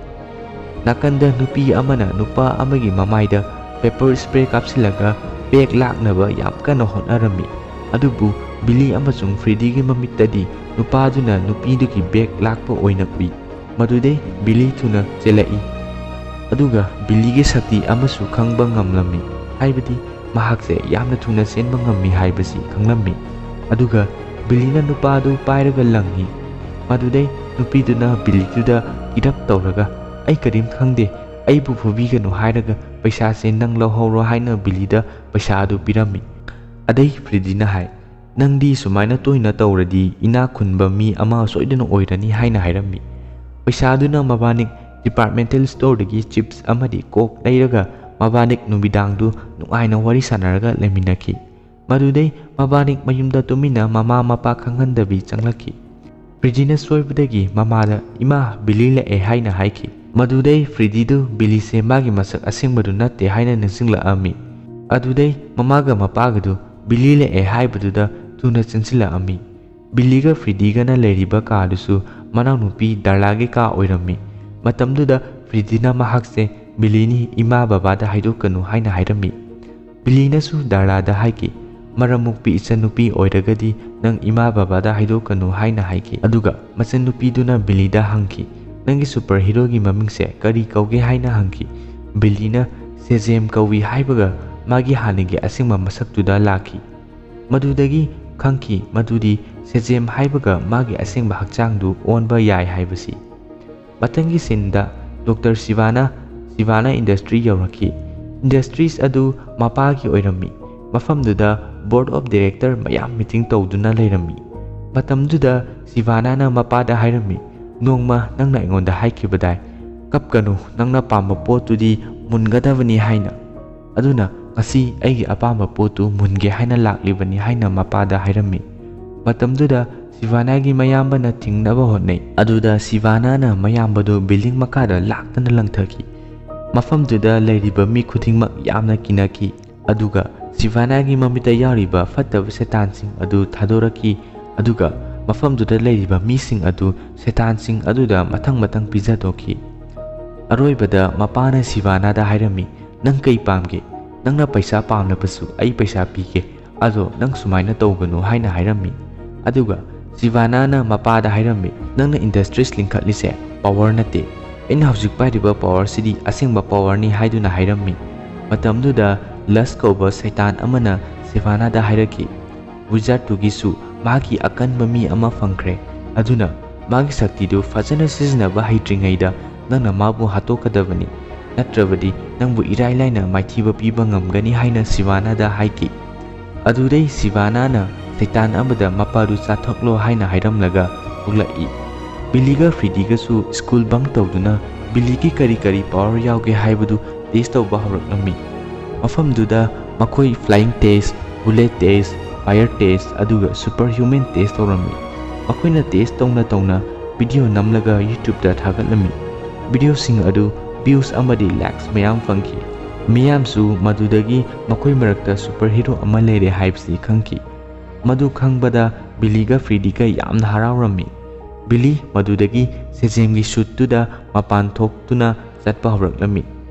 ꯅꯥꯀꯟꯗ ꯅꯨꯄꯤ ꯑꯃꯅ ꯅꯨꯄꯥ ꯑꯃꯒꯤ ꯃꯃꯥꯏꯗ ꯄꯦꯄꯔ ꯁ꯭ꯄ꯭ꯔꯦ ꯀꯥꯞꯁꯤꯜꯂꯒ ꯕꯦꯒ ꯂꯥꯛꯅꯕ ꯌꯥꯝ ꯀꯟꯅ ꯍꯣꯠꯅꯔꯝꯃꯤ꯫ ꯑꯗꯨꯕꯨ ꯕꯤꯂꯤ ꯑꯃꯁꯨꯡ ꯐ꯭ꯔꯤꯗꯤꯒꯤ ꯃꯃꯤꯠꯇꯗꯤ ꯅꯨꯄꯥꯗꯨꯅ ꯅꯨꯄꯤꯗꯨꯒꯤ ꯕꯦꯒ ꯂꯥꯛꯄ ꯑꯣꯏꯅ ꯎꯏ꯫ ꯃꯗꯨꯗꯩ ꯕꯤꯂꯤ ꯊꯨꯅ ꯆꯦꯜꯂꯛꯏ꯫ ꯑꯗꯨꯒ ꯕꯤꯂꯤꯒꯤ ꯁꯛꯇꯤ ꯑꯃꯁꯨ ꯈꯪꯕ ꯉꯝꯂꯝꯃꯤ, ꯍꯥꯏꯕꯗꯤ ꯃꯍꯥꯛꯁꯦ ꯌꯥꯝꯅ ꯊꯨꯅ ꯆꯦꯟꯕ ꯉꯝꯃꯤ ꯍꯥꯏꯕꯁꯤ ꯈꯪꯂꯝꯃꯤ꯫ ꯑꯗꯨꯒ ꯕꯤꯂꯤꯅ ꯅꯨꯄꯥꯗꯨ ꯄꯥꯏꯔꯒ ꯂꯪꯉꯤ꯫ ꯃꯗꯨꯗꯩ ꯅꯨꯄꯤꯗꯨꯅ ꯕꯤꯂꯤꯗꯨꯗ ꯏꯔꯞ ꯇꯧꯔꯒ "ꯑꯩ ꯀꯔꯤꯝ ꯈꯪꯗꯦ, ꯑꯩꯕꯨ ꯐꯨꯕꯤꯒꯅꯨ" ꯍꯥꯏꯔꯒ "ꯄꯩꯁꯥꯁꯦ ꯅꯪ ꯂꯧꯍꯧꯔꯣ" ꯍꯥꯏꯅ ꯕꯤꯂꯤꯗ ꯄꯩꯁꯥ ꯑꯗꯨ ꯄꯤꯔꯝꯃꯤ꯫ ꯑꯗꯩ ꯐ꯭ꯔꯤꯗꯤꯅ ꯍꯥꯏ, "ꯅꯪꯗꯤ ꯁꯨꯃꯥꯏꯅ ꯇꯣꯏꯅ ꯇꯧꯔꯗꯤ ꯏꯅꯥꯛ ꯈꯨꯟꯕ ꯃꯤ ꯑꯃ ꯁꯣꯏꯗꯅ ꯑꯣꯏꯔꯅꯤ" ꯍꯥꯏꯅ ꯍꯥꯏꯔꯝꯃꯤ꯫ ꯄꯩꯁꯥꯗꯨꯅ ꯃꯕꯥꯅꯤꯛ ꯗꯤꯄꯥꯔꯠꯃꯦꯟꯇꯦꯜ ꯁ꯭ꯇꯣꯔꯗꯒꯤ ꯆꯤꯞꯁ ꯑꯃꯗꯤ ꯀꯣꯛ ꯂꯩꯔꯒ ꯃꯕꯥꯅꯤꯛ ꯅꯨꯃꯤꯗꯥꯡꯗꯨ ꯅꯨꯡꯉꯥꯏꯅ ꯋꯥꯔꯤ ꯁꯥꯟꯅꯔꯒ ꯂꯩꯃꯤꯟꯅꯈꯤ꯫ ꯃꯗꯨꯗꯩ ꯃꯕꯥꯅꯤꯛ ꯃꯌꯨꯝꯗ ꯇꯨꯃꯤꯟꯅ ꯃꯃꯥ ꯃꯄꯥ ꯈꯪꯍꯟꯗꯕꯤ ꯆꯪꯂꯛꯈꯤ꯫ ꯐ꯭ꯔꯤꯗꯤꯅ ꯁꯣꯏꯕꯗꯒꯤ ꯃꯃꯥꯗ "ꯏꯃꯥ, ꯕꯤꯂꯤ ꯂꯥꯛꯑꯦ" ꯍꯥꯏꯅ ꯍꯥꯏꯈꯤ꯫ ꯃꯗꯨꯗꯩ ꯐ꯭ꯔꯤꯗꯤꯗꯨ ꯕꯤꯂꯤꯁꯦ ꯃꯥꯒꯤ ꯃꯁꯛ ꯑꯁꯦꯡꯕꯗꯨ ꯅꯠꯇꯦ ꯍꯥꯏꯅ ꯅꯤꯡꯁꯤꯡꯂꯛꯑꯝꯃꯤ꯫ ꯑꯗꯨꯗꯩ ꯃꯃꯥꯒ ꯃꯄꯥꯒꯗꯨ "ꯕꯤꯂꯤ ꯂꯥꯛꯑꯦ" ꯍꯥꯏꯕꯗꯨꯗ ꯊꯨꯅ ꯆꯦꯟꯁꯤꯜꯂꯛꯑꯝꯃꯤ꯫ ꯕꯤꯂꯤꯒ ꯐ꯭ꯔꯤꯗꯤꯒꯅ ꯂꯩꯔꯤꯕ ꯀꯥꯗꯨꯁꯨ ꯃꯅꯥꯎꯅꯨꯄꯤ ꯗꯥꯔꯂꯥꯒꯤ ꯀꯥ ꯑꯣꯏꯔꯝꯃꯤ꯫ ꯃꯇꯝꯗꯨꯗ ꯐ꯭ꯔꯤꯗꯤꯅ ꯃꯍꯥꯛꯁꯦ ꯕꯤꯂꯤꯅꯤ, ꯏꯃꯥ ꯕꯕꯥꯗ ꯍꯥꯏꯗꯣꯛꯀꯅꯨ ꯍꯥꯏꯅ ꯍꯥꯏꯔꯝꯃꯤ꯫ ꯕꯤꯂꯤꯅꯁꯨ ꯗꯥꯔꯂꯥꯗ ꯍꯥꯏꯈꯤ, "ꯃꯔꯝ ꯃꯣꯛꯄꯤ ꯏꯆꯟꯅꯨꯄꯤ ꯑꯣꯏꯔꯒꯗꯤ ꯅꯪ ꯏꯃꯥ ꯕꯕꯥꯗ ꯍꯥꯏꯗꯣꯛꯀꯅꯨ" ꯍꯥꯏꯅ ꯍꯥꯏꯈꯤ꯫ ꯑꯗꯨꯒ ꯃꯆꯟꯅꯨꯄꯤꯗꯨꯅ ꯕꯤꯂꯤꯗ ꯍꯪꯈꯤ, "ꯅꯪꯒꯤ ꯁꯨꯄꯔ ꯍꯤꯔꯣꯒꯤ ꯃꯃꯤꯡꯁꯦ ꯀꯔꯤ ꯀꯧꯒꯦ?" ꯍꯥꯏꯅ ꯍꯪꯈꯤ꯫ ꯕꯤꯂꯤꯅ "ꯁꯦꯖꯦꯝ ꯀꯧꯏ" ꯍꯥꯏꯕꯒ ꯃꯥꯒꯤ ꯍꯥꯟꯅꯒꯤ ꯑꯁꯦꯡꯕ ꯃꯁꯛꯇꯨꯗ ꯂꯥꯛꯈꯤ꯫ ꯃꯗꯨꯗꯒꯤ ꯈꯪꯈꯤ ꯃꯗꯨꯗꯤ ꯁꯦꯖꯦꯝ ꯍꯥꯏꯕꯒ ꯃꯥꯒꯤ ꯑꯁꯦꯡꯕ ꯍꯛꯆꯥꯡꯗꯨ ꯑꯣꯟꯕ ꯌꯥꯏ ꯍꯥꯏꯕꯁꯤ꯫ ꯃꯊꯪꯒꯤ ꯁꯤꯟꯗ ꯗꯣꯛꯇꯔ ꯁꯤꯕꯥꯅ ꯁꯤꯕꯥꯅ ꯏꯟꯗꯁꯇ꯭ꯔꯤ ꯌꯧꯔꯛꯈꯤ꯫ ꯏꯟꯗꯁꯇ꯭ꯔꯤꯁ ꯑꯗꯨ ꯃꯄꯥꯒꯤ ꯑꯣꯏꯔꯝꯃꯤ꯫ ꯃꯐꯝꯗꯨꯗ ꯕꯣꯔꯗ ꯑꯣꯐ ꯗꯤꯔꯦꯛꯇꯔ ꯃꯌꯥꯝ ꯃꯤꯇꯤꯡ ꯇꯧꯗꯨꯅ ꯂꯩꯔꯝꯃꯤ꯫ ꯃꯇꯝꯗꯨꯗ ꯁꯤꯕꯥꯅꯥꯅ ꯃꯄꯥꯗ ꯍꯥꯏꯔꯝꯃꯤ, "ꯅꯣꯡꯃ ꯅꯪꯅ ꯑꯩꯉꯣꯟꯗ ꯍꯥꯏꯈꯤꯕꯗꯥꯏ, 'ꯀꯞꯀꯅꯨ, ꯅꯪꯅ ꯄꯥꯝꯕ ꯄꯣꯠꯇꯨꯗꯤ ꯃꯨꯟꯒꯗꯕꯅꯤ' ꯍꯥꯏꯅ꯫ ꯑꯗꯨꯅ ꯉꯁꯤ ꯑꯩꯒꯤ ꯑꯄꯥꯝꯕ ꯄꯣꯠꯇꯨ ꯃꯨꯟꯒꯦ ꯍꯥꯏꯅ ꯂꯥꯛꯂꯤꯕꯅꯤ" ꯍꯥꯏꯅ ꯃꯄꯥꯗ ꯍꯥꯏꯔꯝꯃꯤ꯫ ꯃꯇꯝꯗꯨꯗ ꯁꯤꯕꯥꯅꯥꯒꯤ ꯃꯌꯥꯝꯕꯅ ꯊꯤꯡꯅꯕ ꯍꯣꯠꯅꯩ꯫ ꯑꯗꯨꯗ ꯁꯤꯕꯥꯅꯥꯅ ꯃꯌꯥꯝꯕꯗꯨ ꯕꯤꯜꯗꯤꯡ ꯃꯈꯥꯗ ꯂꯥꯛꯇꯅ ꯂꯪꯊꯈꯤ꯫ ꯃꯐꯝꯗꯨꯗ ꯂꯩꯔꯤꯕ ꯃꯤ ꯈꯨꯗꯤꯡꯃꯛ ꯌꯥꯝꯅ ꯀꯤꯅꯈꯤ꯫ ꯑꯗꯨꯒ ꯁꯤꯕꯥꯅꯥꯒꯤ ꯃꯃꯤꯠꯇ ꯌꯥꯎꯔꯤꯕ ꯐꯠꯇꯕ ꯁꯩꯇꯥꯟꯁꯤꯡ ꯑꯗꯨ ꯊꯥꯗꯣꯔꯛꯈꯤ꯫ ꯑꯗꯨꯒ ꯃꯐꯝꯗꯨꯗ ꯂꯩꯔꯤꯕ ꯃꯤꯁꯤꯡ ꯑꯗꯨ ꯁꯩꯇꯥꯟꯁꯤꯡ ꯑꯗꯨꯗ ꯃꯊꯪ ꯃꯊꯪ ꯄꯤꯖꯊꯣꯛꯈꯤ꯫ ꯑꯔꯣꯏꯕꯗ ꯃꯄꯥꯅ ꯁꯤꯕꯥꯅꯥꯗ ꯍꯥꯏꯔꯝꯃꯤ, "ꯅꯪ ꯀꯩ ꯄꯥꯝꯒꯦ? ꯅꯪꯅ ꯄꯩꯁꯥ ꯄꯥꯝꯂꯕꯁꯨ ꯑꯩ ꯄꯩꯁꯥ ꯄꯤꯒꯦ꯫ ꯑꯗꯣ ꯅꯪ ꯁꯨꯃꯥꯏꯅ ꯇꯧꯒꯅꯨ" ꯍꯥꯏꯅ ꯍꯥꯏꯔꯝꯃꯤ꯫ ꯑꯗꯨꯒ ꯁꯤꯕꯥꯅꯥꯅ ꯃꯄꯥꯗ ꯍꯥꯏꯔꯝꯃꯤ, "ꯅꯪꯅ ꯏꯟꯗꯁꯇ꯭ꯔꯤꯁ ꯂꯤꯡꯈꯠꯂꯤꯁꯦ ꯄꯥꯋꯔ ꯅꯠꯇꯦ꯫ ꯑꯩꯅ ꯍꯧꯖꯤꯛ ꯄꯥꯏꯔꯤꯕ ꯄꯥꯋꯔꯁꯤꯗꯤ ꯑꯁꯦꯡꯕ ꯄꯥꯋꯔꯅꯤ" ꯍꯥꯏꯗꯨꯅ ꯍꯥꯏꯔꯝꯃꯤ꯫ ꯃꯇꯝꯗꯨꯗ ꯂꯁ ꯀꯧꯕ ꯁꯩꯇꯥꯟ ꯑꯃꯅ ꯁꯤꯕꯥꯅꯥꯗ ꯍꯥꯏꯔꯛꯈꯤ, "ꯋꯤꯖꯥꯔꯗꯇꯨꯒꯤꯁꯨ ꯃꯥꯒꯤ ꯑꯀꯟꯕ ꯃꯤ ꯑꯃ ꯐꯪꯈ꯭ꯔꯦ꯫ ꯑꯗꯨꯅ ꯃꯥꯒꯤ ꯁꯛꯇꯤꯗꯨ ꯐꯖꯅ ꯁꯤꯖꯤꯟꯅꯕ ꯍꯩꯇ꯭ꯔꯤꯉꯩꯗ ꯅꯪꯅ ꯃꯥꯕꯨ ꯍꯥꯠꯇꯣꯛꯀꯗꯕꯅꯤ꯫ ꯅꯠꯇ꯭ꯔꯕꯗꯤ ꯅꯪꯕꯨ ꯏꯔꯥꯏ ꯂꯥꯏꯅ ꯃꯥꯏꯊꯤꯕ ꯄꯤꯕ ꯉꯝꯒꯅꯤ" ꯍꯥꯏꯅ ꯁꯤꯕꯥꯅꯥꯗ ꯍꯥꯏꯈꯤ꯫ ꯑꯗꯨꯗꯩ ꯁꯤꯕꯥꯅꯥꯅ ꯁꯩꯇꯥꯟ ꯑꯃꯗ ꯃꯄꯥꯗꯨ ꯆꯥꯊꯣꯛꯂꯣ ꯍꯥꯏꯅ ꯍꯥꯏꯔꯝꯂꯒ ꯊꯣꯛꯂꯛꯏ꯫ ꯕꯤꯂꯤꯒ ꯐ꯭ꯔꯤꯗꯤꯒꯁꯨ ꯁ꯭ꯀꯨꯜ ꯕꯪ ꯇꯧꯗꯨꯅ ꯕꯤꯂꯤꯒꯤ ꯀꯔꯤ ꯀꯔꯤ ꯄꯥꯋꯔ ꯌꯥꯎꯒꯦ ꯍꯥꯏꯕꯗꯨ ꯇꯦꯁ ꯇꯧꯕ ꯍꯧꯔꯛꯂꯝꯃꯤ꯫ ꯃꯐꯝꯗꯨꯗ ꯃꯈꯣꯏ flying test, bullet test, Fire test, ꯑꯗꯨꯒ ꯁꯨꯄꯔ ꯍ꯭ꯌꯨꯃꯦꯟ ꯇꯦꯁ ꯇꯧꯔꯝꯃꯤ꯫ ꯃꯈꯣꯏꯅ ꯇꯦꯁ ꯇꯧꯅ ꯇꯧꯅ ꯚꯤꯗꯤꯑꯣ ꯅꯝꯂꯒ YouTubeꯇ ꯊꯥꯒꯠꯂꯝꯃꯤ꯫ ꯚꯤꯗꯤꯑꯣꯁꯤꯡ ꯑꯗꯨ ꯚ꯭ꯌꯨꯁ ꯑꯃꯗꯤ ꯂꯥꯏꯛꯁ ꯃꯌꯥꯝ ꯐꯪꯈꯤ꯫ ꯃꯤꯌꯥꯝꯁꯨ ꯃꯗꯨꯗꯒꯤ ꯃꯈꯣꯏ ꯃꯔꯛꯇ ꯁꯨꯄꯔ ꯍꯤꯔꯣ ꯑꯃ ꯂꯩꯔꯦ ꯍꯥꯏꯕꯁꯤ ꯈꯪꯈꯤ꯫ ꯃꯗꯨ ꯈꯪꯕꯗ ꯕꯤꯂꯤꯒ ꯐ꯭ꯔꯤꯗꯤꯒ ꯌꯥꯝꯅ ꯍꯔꯥꯎꯔꯝꯃꯤ꯫ ꯕꯤꯂꯤ ꯃꯗꯨꯗꯒꯤ ꯁꯦꯖꯦꯝꯒꯤ ꯁꯨꯠꯇꯨꯗ ꯃꯄꯥꯟ ꯊꯣꯛꯇꯨꯅ ꯆꯠꯄ ꯍꯧꯔꯛꯂꯝꯃꯤ꯫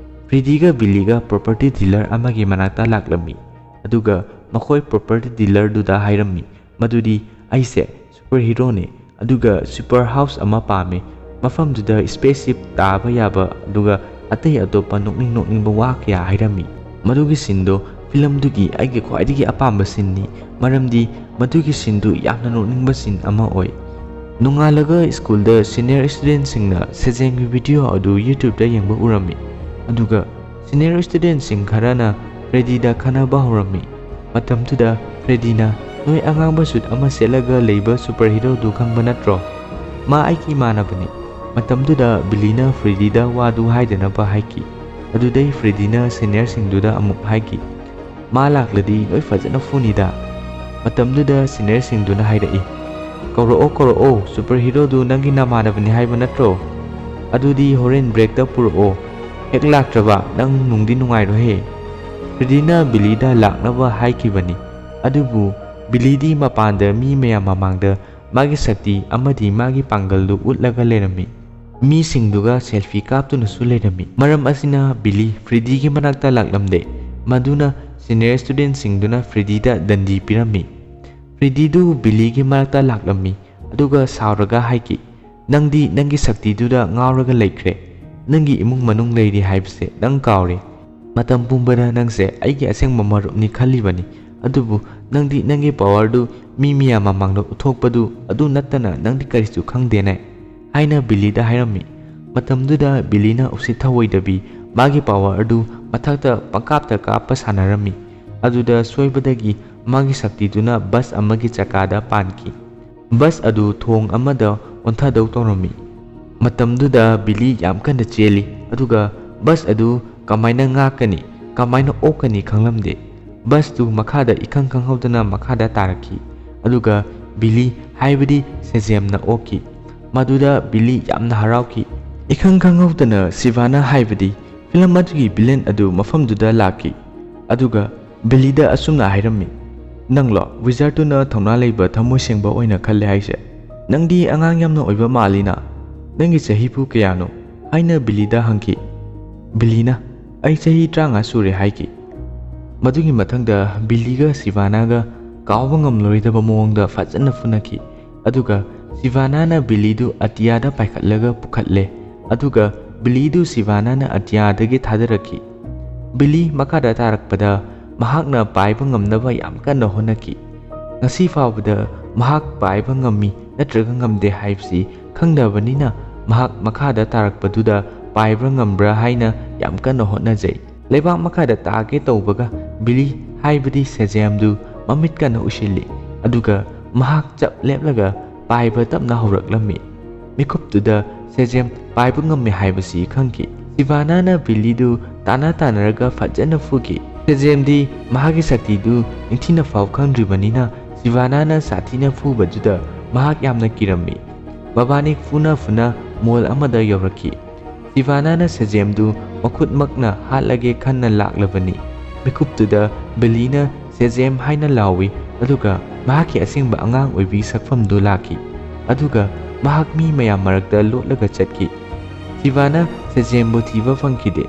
ꯐ꯭ꯔꯤꯗꯤꯒ ꯕꯤꯂꯤꯒ ꯄ꯭ꯔꯣꯄꯔꯇꯤ ꯗꯤꯂꯔ ꯑꯃꯒꯤ ꯃꯅꯥꯛꯇ ꯂꯥꯛꯂꯝꯃꯤ꯫ ꯑꯗꯨꯒ ꯃꯈꯣꯏ ꯄ꯭ꯔꯣꯄꯔꯇꯤ ꯗꯤꯂꯔꯗꯨꯗ ꯍꯥꯏꯔꯝꯃꯤ ꯃꯗꯨꯗꯤ, "ꯑꯩꯁꯦ ꯁꯨꯄꯔ ꯍꯤꯔꯣꯅꯤ, ꯑꯗꯨꯒ ꯁꯨꯄꯔ ꯍꯥꯎꯁ ꯑꯃ ꯄꯥꯝꯃꯤ꯫ ꯃꯐꯝꯗꯨꯗ ꯁ꯭ꯄꯦꯁ ꯁꯤꯞ ꯇꯥꯕ ꯌꯥꯕ, ꯑꯗꯨꯒ ꯑꯇꯩ ꯑꯇꯣꯞꯄ ꯅꯣꯛꯅꯤꯡ ꯅꯣꯛꯅꯤꯡꯕ ꯋꯥ ꯀꯌꯥ ꯍꯥꯏꯔꯝꯃꯤ"꯫ ꯃꯗꯨꯒꯤ ꯁꯤꯟꯗꯣ ꯐꯤꯂꯝꯗꯨꯒꯤ ꯑꯩꯒꯤ ꯈ꯭ꯋꯥꯏꯗꯒꯤ ꯑꯄꯥꯝꯕ ꯁꯤꯟꯅꯤ, ꯃꯔꯝꯗꯤ ꯃꯗꯨꯒꯤ ꯁꯤꯟꯗꯨ ꯌꯥꯝꯅ ꯅꯣꯛꯅꯤꯡꯕ ꯁꯤꯟ ꯑꯃ ꯑꯣꯏ꯫ ꯅꯣꯡꯉꯥꯜꯂꯒ ꯁ꯭ꯀꯨꯜꯗ ꯁꯤꯅꯤꯌꯔ ꯁ꯭ꯇꯨꯗꯦꯟꯠꯁꯤꯡꯅ ꯁꯦꯖꯦꯡꯒꯤ ꯚꯤꯗꯤꯑꯣ ꯑꯗꯨ ꯌꯨꯇ꯭ꯌꯨꯕꯇ ꯌꯦꯡꯕ ꯎꯔꯝꯃꯤ꯫ ꯑꯗꯨꯒ ꯁꯤꯅꯤꯌꯔ ꯁ꯭ꯇꯨꯗꯦꯟꯠꯁꯤꯡ ꯈꯔꯅ ꯐ꯭ꯔꯦꯗꯤꯗ ꯈꯟꯅꯕ ꯍꯧꯔꯝꯃꯤ꯫ ꯃꯇꯝꯗꯨꯗ ꯐ꯭ꯔꯦꯗꯤꯅ, "ꯅꯣꯏ ꯑꯉꯥꯡꯕ ꯁꯨꯠ ꯑꯃ ꯁꯦꯠꯂꯒ ꯂꯩꯕ ꯁꯨꯄꯔ ꯍꯤꯔꯣꯗꯨ ꯈꯪꯕ ꯅꯠꯇ꯭ꯔꯣ? ꯃꯥ ꯑꯩꯒꯤ ꯏꯃꯥꯟꯅꯕꯅꯤ꯫" ꯃꯇꯝꯗꯨꯗ ꯕꯤꯂꯤꯅ ꯐ꯭ꯔꯦꯗꯤꯗ ꯋꯥꯗꯨ ꯍꯥꯏꯗꯅꯕ ꯍꯥꯏꯈꯤ꯫ ꯑꯗꯨꯗꯩ ꯐ꯭ꯔꯦꯗꯤꯅ ꯁꯤꯅꯤꯌꯔꯁꯤꯡꯗꯨꯗ ꯑꯃꯨꯛ ꯍꯥꯏꯈꯤ, "ꯃꯥ ꯂꯥꯛꯂꯗꯤ ꯅꯣꯏ ꯐꯖꯅ ꯐꯨꯅꯤꯗ꯫" ꯃꯇꯝꯗꯨꯗ ꯁꯤꯅꯤꯌꯔꯁꯤꯡꯗꯨꯅ ꯍꯥꯏꯔꯛꯏ, "ꯀꯧꯔꯛꯑꯣ, ꯀꯧꯔꯛꯑꯣ, ꯁꯨꯄꯔ ꯍꯤꯔꯣꯗꯨ ꯅꯪꯒꯤ ꯅꯃꯥꯟꯅꯕꯅꯤ ꯍꯥꯏꯕ ꯅꯠꯇ꯭ꯔꯣ? ꯑꯗꯨꯗꯤ ꯍꯣꯔꯦꯟ ꯕ꯭ꯔꯦꯛꯇ ꯄꯨꯔꯛꯑꯣ꯫ ꯍꯦꯛ ꯂꯥꯛꯇ꯭ꯔꯕ ꯅꯪ ꯅꯨꯡꯗꯤ ꯅꯨꯡꯉꯥꯏꯔꯣꯏꯍꯦ꯫" ꯐ꯭ꯔꯦꯗꯤꯅ ꯕꯤꯂꯤꯗ ꯂꯥꯛꯅꯕ ꯍꯥꯏꯈꯤꯕꯅꯤ, ꯑꯗꯨꯕꯨ ꯕꯤꯂꯤꯗꯤ ꯃꯄꯥꯟꯗ ꯃꯤ ꯃꯌꯥꯝ ꯃꯃꯥꯡꯗ ꯃꯥꯒꯤ ꯁꯛꯇꯤ ꯑꯃꯗꯤ ꯃꯥꯒꯤ ꯄꯥꯡꯒꯜꯗꯨ ꯎꯠꯂꯒ ꯂꯩꯔꯝꯃꯤ꯫ ꯃꯤꯁꯤꯡꯗꯨꯒ ꯁꯦꯜꯐꯤ ꯀꯥꯞꯇꯨꯅꯁꯨ ꯂꯩꯔꯝꯃꯤ꯫ ꯃꯔꯝ ꯑꯁꯤꯅ ꯕꯤꯂꯤ ꯐ꯭ꯔꯦꯗꯤꯒꯤ ꯃꯅꯥꯛꯇ ꯂꯥꯛꯂꯝꯗꯦ꯫ ꯃꯗꯨꯅ ꯁꯤꯅꯤꯌꯔ ꯁ꯭ꯇꯨꯗꯦꯟꯠꯁꯤꯡꯗꯨꯅ ꯐ꯭ꯔꯦꯗꯤꯗ ꯗꯟꯗꯤ ꯄꯤꯔꯝꯃꯤ꯫ ꯐ꯭ꯔꯦꯗꯤꯗꯨ ꯕꯤꯂꯤꯒꯤ ꯃꯅꯥꯛꯇ ꯂꯥꯛꯂꯝꯃꯤ, ꯑꯗꯨꯒ ꯁꯥꯎꯔꯒ ꯍꯥꯏꯈꯤ, "ꯅꯪꯗꯤ ꯅꯪꯒꯤ ꯁꯛꯇꯤꯗꯨꯗ ꯉꯥꯎꯔꯒ ꯂꯩꯈ꯭ꯔꯦ꯫ ꯅꯪꯒꯤ ꯏꯃꯨꯡ ꯃꯅꯨꯡ ꯂꯩꯔꯤ ꯍꯥꯏꯕꯁꯦ ꯅꯪ ꯀꯥꯎꯔꯦ꯫ ꯃꯇꯝ ꯄꯨꯝꯕꯗ ꯅꯪꯁꯦ ꯑꯩꯒꯤ ꯑꯁꯦꯡꯕ ꯃꯔꯨꯞꯅꯤ ꯈꯜꯂꯤꯕꯅꯤ, ꯑꯗꯨꯕꯨ ꯅꯪꯗꯤ ꯅꯪꯒꯤ ꯄꯋꯥꯔꯗꯨ ꯃꯤ ꯃꯤꯌꯥꯝ ꯃꯃꯥꯡꯗ ꯎꯠꯊꯣꯛꯄꯗꯨ ꯑꯗꯨ ꯅꯠꯇꯅ ꯅꯪꯗꯤ ꯀꯔꯤꯁꯨ ꯈꯪꯗꯦꯅꯦ," ꯍꯥꯏꯅ ꯕꯤꯂꯤꯗ ꯍꯥꯏꯔꯝꯃꯤ꯫ ꯃꯇꯝꯗꯨꯗ ꯕꯤꯂꯤꯅ ꯎꯁꯤꯠ ꯊꯑꯣꯏꯗꯕꯤ ꯃꯥꯒꯤ ꯄꯋꯥꯔ ꯑꯗꯨ ꯃꯊꯛꯇ ꯄꯪꯀꯥꯞꯇ ꯀꯥꯞꯄ ꯁꯥꯟꯅꯔꯝꯃꯤ꯫ ꯑꯗꯨꯗ ꯁꯣꯏꯕꯗꯒꯤ ꯃꯥꯒꯤ ꯁꯛꯇꯤꯗꯨꯅ ꯕꯁ ꯑꯃꯒꯤ ꯆꯀꯥꯗ ꯄꯥꯟꯈꯤ꯫ ꯕꯁ ꯑꯗꯨ ꯊꯣꯡ ꯑꯃꯗ ꯑꯣꯟꯊꯗꯧ ꯇꯧꯔꯝꯃꯤ꯫ ꯃꯇꯝꯗꯨꯗ ꯕꯤꯂꯤ ꯌꯥꯝ ꯀꯟꯅ ꯆꯦꯜꯂꯤ, ꯑꯗꯨꯒ ꯕꯁ ꯑꯗꯨ ꯀꯃꯥꯏꯅ ꯉꯥꯛꯀꯅꯤ, ꯀꯃꯥꯏꯅ ꯑꯣꯛꯀꯅꯤ ꯈꯪꯂꯝꯗꯦ꯫ ꯕꯁꯇꯨ ꯃꯈꯥꯗ ꯏꯈꯪ ꯈꯪꯍꯧꯗꯅ ꯃꯈꯥꯗ ꯇꯥꯔꯛꯈꯤ, ꯑꯗꯨꯒ ꯕꯤꯂꯤ, ꯍꯥꯏꯕꯗꯤ ꯁꯦꯖꯦꯝꯅ ꯑꯣꯛꯈꯤ꯫ ꯃꯗꯨꯗ ꯕꯤꯂꯤ ꯌꯥꯝꯅ ꯍꯔꯥꯎꯈꯤ꯫ ꯏꯈꯪ ꯈꯪꯍꯧꯗꯅ ꯁꯤꯚꯥꯅꯥ, ꯍꯥꯏꯕꯗꯤ ꯐꯤꯂꯝ ꯑꯗꯨꯒꯤ ꯚꯤꯂꯦꯟ ꯑꯗꯨ ꯃꯐꯝꯗꯨꯗ ꯂꯥꯛꯈꯤ, ꯑꯗꯨꯒ ꯕꯤꯂꯤꯗ ꯑꯁꯨꯝꯅ ꯍꯥꯏꯔꯝꯃꯤ, "ꯅꯪꯂꯣ ꯋꯤꯖꯥꯔꯗꯇꯨꯅ ꯊꯧꯅꯥ ꯂꯩꯕ ꯊꯃꯣꯏ ꯁꯦꯡꯕ ꯑꯣꯏꯅ ꯈꯜꯂꯦ ꯍꯥꯏꯁꯦ? ꯅꯪꯗꯤ ꯑꯉꯥꯡ ꯌꯥꯝꯅ ꯑꯣꯏꯕ ꯃꯥꯜꯂꯤꯅ꯫ ꯅꯪꯒꯤ ꯆꯍꯤꯕꯨ ꯀꯌꯥꯅꯣ?" ꯍꯥꯏꯅ ꯕꯤꯂꯤꯗ ꯍꯪꯈꯤ꯫ ꯕꯤꯂꯤꯅ, "ꯑꯩ ꯆꯍꯤ ꯇꯔꯥꯃꯉꯥ ꯁꯨꯔꯦ" ꯍꯥꯏꯈꯤ꯫ ꯃꯗꯨꯒꯤ ꯃꯊꯪꯗ ꯕꯤꯂꯤꯒ ꯁꯤꯚꯥꯅꯥꯒ ꯀꯥꯎꯕ ꯉꯝꯂꯔꯣꯏꯗꯕ ꯃꯑꯣꯡꯗ ꯐꯖꯅ ꯐꯨꯅꯈꯤ꯫ ꯑꯗꯨꯒ ꯁꯤꯚꯥꯅꯥꯅ ꯕꯤꯂꯤꯗꯨ ꯑꯇꯤꯌꯥꯗ ꯄꯥꯏꯈꯠꯂꯒ ꯄꯨꯈꯠꯂꯦ꯫ ꯑꯗꯨꯒ ꯕꯤꯂꯤꯗꯨ ꯁꯤꯚꯥꯅꯥꯅ ꯑꯇꯤꯌꯥꯗꯒꯤ ꯊꯥꯗꯔꯛꯈꯤ꯫ ꯕꯤꯂꯤ ꯃꯈꯥꯗ ꯇꯥꯔꯛꯄꯗ ꯃꯍꯥꯛꯅ ꯄꯥꯏꯕ ꯉꯝꯅꯕ ꯌꯥꯝ ꯀꯟꯅ ꯍꯣꯠꯅꯈꯤ꯫ ꯉꯁꯤ ꯐꯥꯎꯕꯗ ꯃꯍꯥꯛ ꯄꯥꯏꯕ ꯉꯝꯃꯤ ꯅꯠꯇ꯭ꯔꯒ ꯉꯝꯗꯦ ꯍꯥꯏꯕꯁꯤ ꯈꯪꯗꯕꯅꯤꯅ, ꯃꯍꯥꯛ ꯃꯈꯥꯗ ꯇꯥꯔꯛꯄꯗꯨꯗ ꯄꯥꯏꯕ꯭ꯔꯥ ꯉꯝꯕ꯭ꯔꯥ ꯍꯥꯏꯅ ꯌꯥꯝ ꯀꯟꯅ ꯍꯣꯠꯅꯖꯩ꯫ ꯂꯩꯕꯥꯛ ꯃꯈꯥꯗ ꯇꯥꯒꯦ ꯇꯧꯕꯒ ꯕꯤꯂꯤ ꯍꯥꯏꯕꯗꯤ ꯁꯦꯖꯦꯝꯗꯨ ꯃꯃꯤꯠ ꯀꯟꯅ ꯎꯏꯁꯤꯜꯂꯤ, ꯑꯗꯨꯒ ꯃꯍꯥꯛ ꯆꯞ ꯂꯦꯞꯂꯒ ꯄꯥꯏꯕ ꯇꯞꯅ ꯍꯧꯔꯛꯂꯝꯃꯤ꯫ ꯃꯤꯀꯨꯞꯇꯨꯗ ꯁꯦꯖꯦꯝ ꯄꯥꯏꯕ ꯉꯝꯃꯤ ꯍꯥꯏꯕꯁꯤ ꯈꯪꯈꯤ꯫ ꯁꯤꯚꯥꯅꯥꯅ ꯕꯤꯂꯤꯗꯨ ꯇꯥꯅ ꯇꯥꯅꯔꯒ ꯐꯖꯅ ꯐꯨꯈꯤ꯫ ꯁꯦꯖꯦꯝꯗꯤ ꯃꯍꯥꯛꯀꯤ ꯁꯛꯇꯤꯗꯨ ꯅꯤꯡꯊꯤꯅ ꯐꯥꯎ ꯈꯪꯗ꯭ꯔꯤꯕꯅꯤꯅ, ꯁꯤꯚꯥꯅꯥꯅ ꯁꯥꯊꯤꯅ ꯐꯨꯕꯗꯨꯗ ꯃꯍꯥꯛ ꯌꯥꯝꯅ ꯀꯤꯔꯝꯃꯤ꯫ ꯃꯕꯥꯅꯤ ꯐꯨꯅ ꯐꯨꯅ ꯃꯣꯜ ꯑꯃꯗ ꯌꯧꯔꯛꯈꯤ꯫ ꯁꯤꯚꯥꯅꯥꯅ ꯁꯦꯖꯦꯝꯗꯨ ꯃꯈꯨꯠꯃꯛꯅ ꯍꯥꯠꯂꯒꯦ ꯈꯟꯅ ꯂꯥꯛꯂꯕꯅꯤ꯫ ꯃꯤꯀꯨꯞꯇꯨꯗ ꯕꯤꯂꯤꯅ "ꯁꯦꯖꯦꯝ" ꯍꯥꯏꯅ ꯂꯥꯎꯏ, ꯑꯗꯨꯒ ꯃꯍꯥꯛꯀꯤ ꯑꯁꯦꯡꯕ ꯑꯉꯥꯡ ꯑꯣꯏꯕꯒꯤ ꯁꯛꯐꯝꯗꯨ ꯂꯥꯛꯈꯤ꯫ ꯑꯗꯨꯒ ꯃꯍꯥꯛ ꯃꯤ ꯃꯌꯥꯝ ꯃꯔꯛꯇ ꯂꯣꯠꯂꯒ ꯆꯠꯈꯤ꯫ ꯁꯤꯚꯥꯅꯥ ꯁꯦꯖꯦꯝꯕꯨ ꯊꯤꯕ ꯐꯪꯈꯤꯗꯦ꯫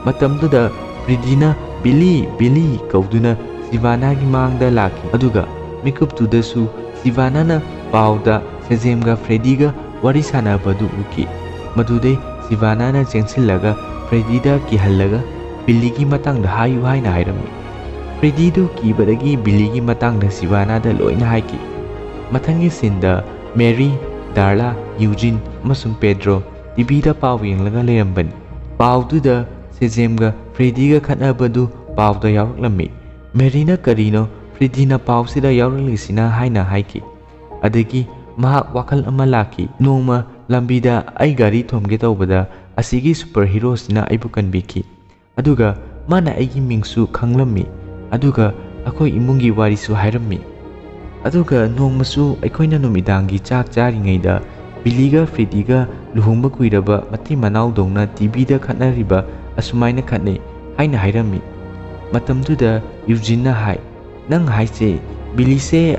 ꯃꯇꯝꯗꯨꯗ ꯐ꯭ꯔꯦꯗꯤꯅ "ꯕꯤꯂꯤ, ꯕꯤꯂꯤ" ꯀꯧꯗꯨꯅ ꯁꯤꯚꯥꯅꯥꯒꯤ ꯃꯥꯡꯗ ꯂꯥꯛꯈꯤ, ꯑꯗꯨꯒ ꯃꯤꯀꯨꯞꯇꯨꯗꯁꯨ ꯁꯤꯚꯥꯅꯥꯅ ꯄꯥꯎꯗ ꯁꯦꯖꯦꯝꯒ ꯐ꯭ꯔꯦꯗꯤꯒ ꯋꯥꯔꯤ ꯁꯥꯟꯅꯕꯗꯨ ꯎꯈꯤ꯫ ꯃꯗꯨꯗꯩ ꯁꯤꯚꯥꯅꯥꯅ ꯆꯦꯟꯁꯤꯜꯂꯒ ꯐ꯭ꯔꯦꯗꯤꯗ ꯀꯤꯍꯜꯂꯒ "ꯕꯤꯂꯤꯒꯤ ꯃꯇꯥꯡꯗ ꯍꯥꯏꯌꯨ" ꯍꯥꯏꯅ ꯍꯥꯏꯔꯝꯃꯤ꯫ ꯐ꯭ꯔꯦꯗꯤꯗꯨ ꯀꯤꯕꯗꯒꯤ ꯕꯤꯂꯤꯒꯤ ꯃꯇꯥꯡꯗ ꯁꯤꯚꯥꯅꯥꯗ ꯂꯣꯏꯅ ꯍꯥꯏꯈꯤ꯫ ꯃꯊꯪꯒꯤ ꯁꯤꯟꯗ ꯃꯦꯔꯤ, ꯗꯥꯔꯂꯥ, ꯌꯨꯖꯤꯟ ꯑꯃꯁꯨꯡ ꯄꯦꯗ꯭ꯔꯣ ꯇꯤꯚꯤꯗ ꯄꯥꯎ ꯌꯦꯡꯂꯒ ꯂꯩꯔꯝꯕꯅꯤ꯫ ꯄꯥꯎꯗꯨꯗ ꯁꯦꯖꯦꯝꯒ ꯐ꯭ꯔꯦꯗꯤꯒ ꯈꯠꯅꯕꯗꯨ ꯄꯥꯎꯗ ꯌꯥꯎꯔꯛꯂꯝꯃꯤ꯫ ꯃꯦꯔꯤꯅ "ꯀꯔꯤꯅꯣ ꯐ꯭ꯔꯦꯗꯤꯅ ꯄꯥꯎꯁꯤꯗ ꯌꯥꯎꯔꯛꯂꯤꯁꯤꯅ?" ꯍꯥꯏꯅ ꯍꯥꯏꯈꯤ꯫ ꯑꯗꯒꯤ ꯃꯍꯥꯛ ꯋꯥꯈꯜ ꯑꯃ ꯂꯥꯛꯈꯤ꯫ "ꯅꯣꯡꯃ ꯂꯝꯕꯤꯗ ꯑꯩ ꯒꯥꯔꯤ ꯊꯣꯝꯒꯦ ꯇꯧꯕꯗ ꯑꯁꯤꯒꯤ ꯁꯨꯄꯔ ꯍꯤꯔꯣꯁꯤꯅ ꯑꯩꯕꯨ ꯀꯟꯕꯤꯈꯤ꯫ ꯑꯗꯨꯒ ꯃꯥꯅ ꯑꯩꯒꯤ ꯃꯤꯡꯁꯨ ꯈꯪꯂꯝꯃꯤ꯫ ꯑꯗꯨꯒ ꯑꯩꯈꯣꯏ ꯏꯃꯨꯡꯒꯤ ꯋꯥꯔꯤꯁꯨ ꯍꯥꯏꯔꯝꯃꯤ꯫ ꯑꯗꯨꯒ ꯅꯣꯡꯃꯁꯨ ꯑꯩꯈꯣꯏꯅ ꯅꯨꯃꯤꯗꯥꯡꯒꯤ ꯆꯥꯛ ꯆꯥꯔꯤꯉꯩꯗ ꯕꯤꯂꯤꯒ ꯐ꯭ꯔꯦꯗꯤꯒ ꯂꯨꯍꯣꯡꯕ ꯀꯨꯏꯔꯕ ꯃꯇꯩ ꯃꯅꯥꯎꯗꯧꯅ ꯇꯤꯚꯤꯗ ꯈꯠꯅꯔꯤꯕ ꯑꯁꯨꯃꯥꯏꯅ ꯈꯠꯅꯩ" ꯍꯥꯏꯅ ꯍꯥꯏꯔꯝꯃꯤ꯫ ꯃꯇꯝꯗꯨꯗ ꯌꯨꯖꯤꯟꯅ ꯍꯥꯏ, "ꯅꯪ ꯍꯥꯏꯁꯦ ꯕꯤꯂꯤꯁꯦ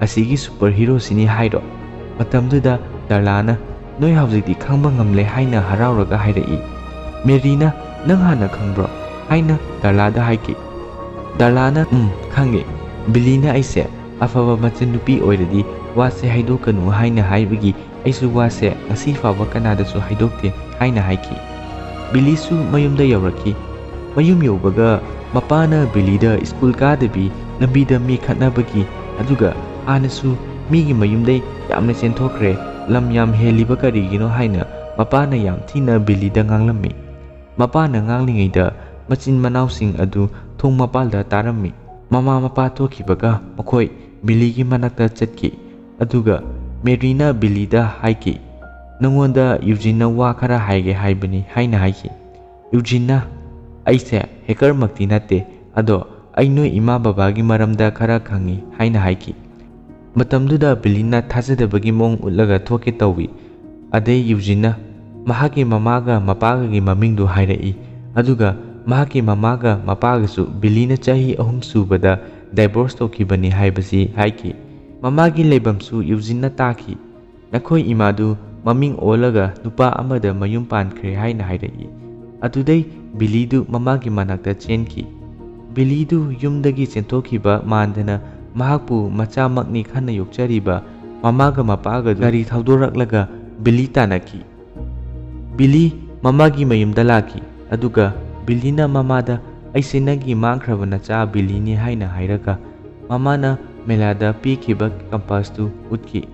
ꯑꯁꯤꯒꯤ ꯁꯨꯄꯔ ꯍꯤꯔꯣꯁꯤꯅꯤ ꯍꯥꯏꯔꯣ?" ꯃꯇꯝꯗꯨꯗ ꯗꯥꯔꯂꯥꯅ, "ꯅꯣꯏ ꯍꯧꯖꯤꯛꯇꯤ ꯈꯪꯕ ꯉꯝꯂꯦ" ꯍꯥꯏꯅ ꯍꯔꯥꯎꯔꯒ ꯍꯥꯏꯔꯛꯏ꯫ ꯃꯦꯔꯤꯅ, "ꯅꯪ ꯍꯥꯟꯅ ꯈꯪꯕ꯭ꯔꯣ?" ꯍꯥꯏꯅ ꯗꯥꯔꯂꯥꯗ ꯍꯥꯏꯈꯤ꯫ ꯗꯥꯔꯂꯥꯅ, "ꯎꯝ, ꯈꯪꯉꯦ꯫ ꯕꯤꯂꯤꯅ ꯑꯩꯁꯦ ꯑꯐꯕ ꯃꯆꯟꯅꯨꯄꯤ ꯑꯣꯏꯔꯗꯤ ꯋꯥꯁꯦ ꯍꯥꯏꯗꯣꯛꯀꯅꯨ ꯍꯥꯏꯅ ꯍꯥꯏꯕꯒꯤ ꯑꯩꯁꯨ ꯋꯥꯁꯦ ꯉꯁꯤ ꯐꯥꯎꯕ ꯀꯅꯥꯗꯁꯨ ꯍꯥꯏꯗꯣꯛꯇꯦ" ꯍꯥꯏꯅ ꯍꯥꯏꯈꯤ꯫ ꯕꯤꯂꯤꯁꯨ ꯃꯌꯨꯝꯗ ꯌꯧꯔꯛꯈꯤ꯫ ꯃꯌꯨꯝ ꯌꯧꯕꯒ ꯃꯄꯥꯅ ꯕꯤꯂꯤꯗ ꯁ꯭ꯀꯨꯜ ꯀꯥꯗꯕꯤ ꯂꯝꯕꯤꯗ ꯃꯤ ꯈꯠꯅꯕꯒꯤ, ꯑꯗꯨꯒ ꯍꯥꯟꯅꯁꯨ ꯃꯤꯒꯤ ꯃꯌꯨꯝꯗꯩ ꯌꯥꯝꯅ ꯆꯦꯟꯊꯣꯛꯈ꯭ꯔꯦ, ꯂꯝ ꯌꯥꯝ ꯍꯦꯜꯂꯤꯕ ꯀꯔꯤꯒꯤꯅꯣ ꯍꯥꯏꯅ ꯃꯄꯥꯅ ꯌꯥꯝ ꯊꯤꯅ ꯕꯤꯂꯤꯗ ꯉꯥꯡꯂꯝꯃꯤ꯫ ꯃꯄꯥꯅ ꯉꯥꯡꯂꯤꯉꯩꯗ ꯃꯆꯤꯟ ꯃꯅꯥꯎꯁꯤꯡ ꯑꯗꯨ ꯊꯣꯡ ꯃꯄꯥꯜꯗ ꯇꯥꯔꯝꯃꯤ꯫ ꯃꯃꯥ ꯃꯄꯥ ꯊꯣꯛꯈꯤꯕꯒ ꯃꯈꯣꯏ ꯕꯤꯂꯤꯒꯤ ꯃꯅꯥꯛꯇ ꯆꯠꯈꯤ, ꯑꯗꯨꯒ ꯃꯦꯔꯤꯅ ꯕꯤꯂꯤꯗ ꯍꯥꯏꯈꯤ, "ꯅꯉꯣꯟꯗ ꯌꯨꯖꯤꯟꯅ ꯋꯥ ꯈꯔ ꯍꯥꯏꯒꯦ ꯍꯥꯏꯕꯅꯤ" ꯍꯥꯏꯅ ꯍꯥꯏꯈꯤ꯫ ꯌꯨꯖꯤꯟꯅ, "ꯑꯩꯁꯦ ꯍꯦꯀꯔꯃꯛꯇꯤ ꯅꯠꯇꯦ, ꯑꯗꯣ ꯑꯩ ꯅꯣꯏ ꯏꯃꯥ ꯕꯕꯥꯒꯤ ꯃꯔꯝꯗ ꯈꯔ ꯈꯪꯉꯤ" ꯍꯥꯏꯅ ꯍꯥꯏꯈꯤ꯫ ꯃꯇꯝꯗꯨꯗ ꯕꯤꯂꯤꯅ ꯊꯥꯖꯗꯕꯒꯤ ꯃꯑꯣꯡ ꯎꯠꯂꯒ ꯊꯣꯛꯀꯦ ꯇꯧꯏ꯫ ꯑꯗꯩ ꯌꯨꯖꯤꯟꯅ ꯃꯍꯥꯛꯀꯤ ꯃꯃꯥꯒ ꯃꯄꯥꯒꯒꯤ ꯃꯃꯤꯡꯗꯨ ꯍꯥꯏꯔꯛꯏ, ꯑꯗꯨꯒ ꯃꯍꯥꯛꯀꯤ ꯃꯃꯥꯒ ꯃꯄꯥꯒꯁꯨ ꯕꯤꯂꯤꯅ ꯆꯍꯤ ꯑꯍꯨꯝ ꯁꯨꯕꯗ ꯗꯥꯏꯚꯣꯔꯁ ꯇꯧꯈꯤꯕꯅꯤ ꯍꯥꯏꯕꯁꯤ ꯍꯥꯏꯈꯤ꯫ ꯃꯃꯥꯒꯤ ꯂꯩꯐꯝꯁꯨ ꯌꯨꯖꯤꯟꯅ ꯇꯥꯈꯤ꯫ "ꯅꯈꯣꯏ ꯏꯃꯥꯗꯨ ꯃꯃꯤꯡ ꯑꯣꯜꯂꯒ ꯅꯨꯄꯥ ꯑꯃꯗ ꯃꯌꯨꯝ ꯄꯥꯟꯈ꯭ꯔꯦ" ꯍꯥꯏꯅ ꯍꯥꯏꯔꯛꯏ꯫ ꯑꯗꯨꯗꯩ ꯕꯤꯂꯤꯗꯨ ꯃꯃꯥꯒꯤ ꯃꯅꯥꯛꯇ ꯆꯦꯟꯈꯤ꯫ ꯕꯤꯂꯤꯗꯨ ꯌꯨꯝꯗꯒꯤ ꯆꯦꯟꯊꯣꯛꯈꯤꯕ ꯃꯥꯟꯗꯅ ꯃꯍꯥꯛꯄꯨ ꯃꯆꯥꯃꯛꯅꯤ ꯈꯟꯅ ꯌꯣꯛꯆꯔꯤꯕ ꯃꯃꯥꯒ ꯃꯄꯥꯒꯗꯨ ꯒꯥꯔꯤ ꯊꯧꯗꯣꯔꯛꯂꯒ ꯕꯤꯂꯤ ꯇꯥꯟꯅꯈꯤ꯫ ꯕꯤꯂꯤ ꯃꯃꯥꯒꯤ ꯃꯌꯨꯝꯗ ꯂꯥꯛꯈꯤ, ꯑꯗꯨꯒ ꯕꯤꯂꯤꯅ ꯃꯃꯥꯗ, "ꯑꯩꯁꯦ ꯅꯪꯒꯤ ꯃꯥꯡꯈ꯭ꯔꯕ ꯅꯆꯥ ꯕꯤꯂꯤꯅꯤ" ꯍꯥꯏꯅ ꯍꯥꯏꯔꯒ ꯃꯃꯥꯅ ꯃꯦꯂꯥꯗ ꯄꯤꯈꯤꯕ ꯀꯝꯄꯥꯁꯇꯨ ꯎꯠꯈꯤ꯫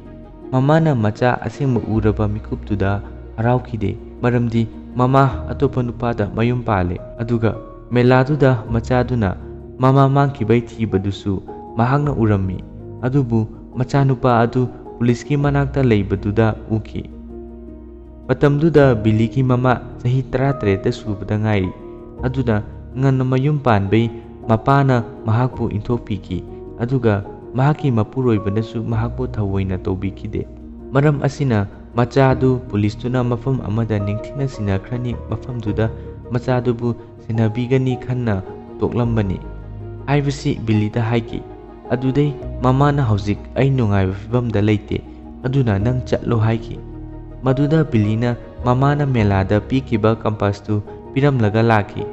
ꯃꯃꯥꯅ ꯃꯆꯥ ꯑꯁꯦꯡꯕ ꯎꯔꯕ ꯃꯤꯀꯨꯞꯇꯨꯗ ꯍꯔꯥꯎꯈꯤꯗꯦ, ꯃꯔꯝꯗꯤ ꯃꯃꯥ ꯑꯇꯣꯞꯄ ꯅꯨꯄꯥꯗ ꯃꯌꯨꯝ ꯄꯥꯜꯂꯦ, ꯑꯗꯨꯒ ꯃꯦꯂꯥꯗꯨꯗ ꯃꯆꯥꯗꯨꯅ ꯃꯃꯥ ꯃꯥꯡꯈꯤꯕꯩ ꯊꯤꯕꯗꯨꯁꯨ ꯃꯍꯥꯛꯅ ꯎꯔꯝꯃꯤ꯫ ꯑꯗꯨꯕꯨ ꯃꯆꯥꯅꯨꯄꯥ ꯑꯗꯨ ꯄꯨꯂꯤꯁꯀꯤ ꯃꯅꯥꯛꯇ ꯂꯩꯕꯗꯨꯗ ꯎꯈꯤ꯫ ꯃꯇꯝꯗꯨꯗ ꯕꯤꯂꯤꯒꯤ ꯃꯃꯥ ꯆꯍꯤ ꯇꯔꯥꯇꯔꯦꯠꯇ ꯁꯨꯕꯗ ꯉꯥꯏꯔꯤ꯫ ꯑꯗꯨꯅ ꯉꯟꯅ ꯃꯌꯨꯝ ꯄꯥꯟꯕꯩ ꯃꯄꯥꯅ ꯃꯍꯥꯛꯄꯨ ꯏꯟꯊꯣꯛꯄꯤꯈꯤ, ꯑꯗꯨꯒ ꯃꯍꯥꯛꯀꯤ ꯃꯄꯨꯔꯣꯏꯕꯅꯁꯨ ꯃꯍꯥꯛꯄꯨ ꯊꯑꯣꯏꯅ ꯇꯧꯕꯤꯈꯤꯗꯦ꯫ ꯃꯔꯝ ꯑꯁꯤꯅ ꯃꯆꯥꯗꯨ ꯄꯨꯂꯤꯁꯇꯨꯅ ꯃꯐꯝ ꯑꯃꯗ ꯅꯤꯡꯊꯤꯅ ꯁꯤꯟꯅꯈ꯭ꯔꯅꯤ, ꯃꯐꯝꯗꯨꯗ ꯃꯆꯥꯗꯨꯕꯨ ꯁꯦꯟꯅꯕꯤꯒꯅꯤ ꯈꯟꯅ ꯇꯣꯛꯂꯝꯕꯅꯤ ꯍꯥꯏꯕꯁꯤ ꯕꯤꯂꯤꯗ ꯍꯥꯏꯈꯤ꯫ ꯑꯗꯨꯗꯩ ꯃꯃꯥꯅ, "ꯍꯧꯖꯤꯛ ꯑꯩ ꯅꯨꯡꯉꯥꯏꯕ ꯐꯤꯕꯝꯗ ꯂꯩꯇꯦ, ꯑꯗꯨꯅ ꯅꯪ ꯆꯠꯂꯣ" ꯍꯥꯏꯈꯤ꯫ ꯃꯗꯨꯗ ꯕꯤꯂꯤꯅ ꯃꯃꯥꯅ ꯃꯦꯂꯥꯗ ꯄꯤꯈꯤꯕ ꯀꯝꯄꯥꯁꯇꯨ ꯄꯤꯔꯝꯂꯒ ꯂꯥꯛꯈꯤ꯫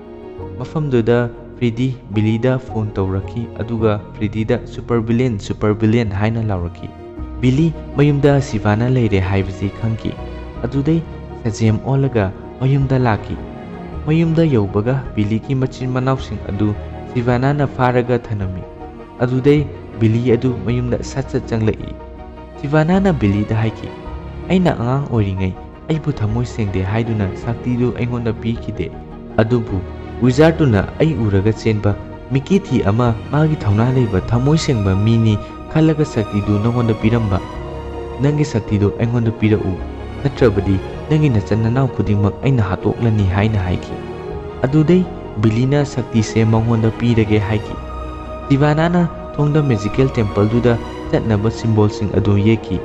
ꯃꯐꯝꯗꯨꯗ ꯐ꯭ꯔꯤꯗꯤ ꯕꯤꯂꯤꯗ ꯐꯣꯟ ꯇꯧꯔꯛꯈꯤ, ꯑꯗꯨꯒ ꯐ꯭ꯔꯤꯗꯤꯗ "ꯁꯨꯄꯔ ꯚꯤꯂꯦꯟ, ꯁꯨꯄꯔ ꯚꯤꯂꯦꯟ" ꯍꯥꯏꯅ ꯂꯥꯎꯔꯛꯈꯤ꯫ ꯕꯤꯂꯤ ꯃꯌꯨꯝꯗ ꯁꯤꯚꯥꯅ ꯂꯩꯔꯦ ꯍꯥꯏꯕꯁꯤ ꯈꯪꯈꯤ꯫ ꯑꯗꯨꯗꯩ ꯁꯖꯦꯝ ꯑꯣꯜꯂꯒ ꯃꯌꯨꯝꯗ ꯂꯥꯛꯈꯤ꯫ ꯃꯌꯨꯝꯗ ꯌꯧꯕꯒ ꯕꯤꯂꯤꯒꯤ ꯃꯆꯤꯟ ꯃꯅꯥꯎꯁꯤꯡ ꯑꯗꯨ ꯁꯤꯚꯥꯅꯥꯅ ꯐꯥꯔꯒ ꯊꯅꯝꯃꯤ꯫ ꯑꯗꯨꯗꯩ ꯕꯤꯂꯤ ꯑꯗꯨ ꯃꯌꯨꯝꯗ ꯁꯠ ꯁꯠ ꯆꯪꯂꯛꯏ꯫ ꯁꯤꯚꯥꯅꯥꯅ ꯕꯤꯂꯤꯗ ꯍꯥꯏꯈꯤ, "ꯑꯩꯅ ꯑꯉꯥꯡ ꯑꯣꯏꯔꯤꯉꯩ ꯑꯩꯕꯨ ꯊꯃꯣꯏ ꯁꯦꯡꯗꯦ ꯍꯥꯏꯗꯨꯅ ꯁꯛꯇꯤꯗꯨ ꯑꯩꯉꯣꯟꯗ ꯄꯤꯈꯤꯗꯦ꯫ ꯑꯗꯨꯕꯨ ꯋꯤꯖꯥꯔꯗꯨꯅ ꯑꯩ ꯎꯔꯒ ꯆꯦꯟꯕ ꯃꯤꯀꯤꯊꯤ ꯑꯃ ꯃꯥꯒꯤ ꯊꯧꯅꯥ ꯂꯩꯕ ꯊꯃꯣꯏ ꯁꯦꯡꯕ ꯃꯤꯅꯤ ꯈꯜꯂꯒ ꯁꯛꯇꯤꯗꯨ ꯅꯉꯣꯟꯗ ꯄꯤꯔꯝꯕ꯫ ꯅꯪꯒꯤ ꯁꯛꯇꯤꯗꯨ ꯑꯩꯉꯣꯟꯗ ꯄꯤꯔꯛꯎ, ꯅꯠꯇ꯭ꯔꯕꯗꯤ ꯅꯪꯒꯤ ꯅꯆꯟ ꯅꯅꯥꯎ ꯈꯨꯗꯤꯡꯃꯛ ꯑꯩꯅ ꯍꯥꯠꯇꯣꯛꯂꯅꯤ" ꯍꯥꯏꯅ ꯍꯥꯏꯈꯤ꯫ ꯑꯗꯨꯗꯩ ꯕꯤꯂꯤꯅ ꯁꯛꯇꯤꯁꯦ ꯃꯉꯣꯟꯗ ꯄꯤꯔꯒꯦ ꯍꯥꯏꯈꯤ꯫ ꯁꯤꯚꯥꯅꯥꯅ ꯊꯣꯡꯗ ꯃꯦꯖꯤꯀꯦꯜ ꯇꯦꯝꯄꯜꯗꯨꯗ ꯆꯠꯅꯕ ꯁꯤꯝꯕꯣꯜꯁꯤꯡ ꯑꯗꯨ ꯌꯦꯛꯈꯤ,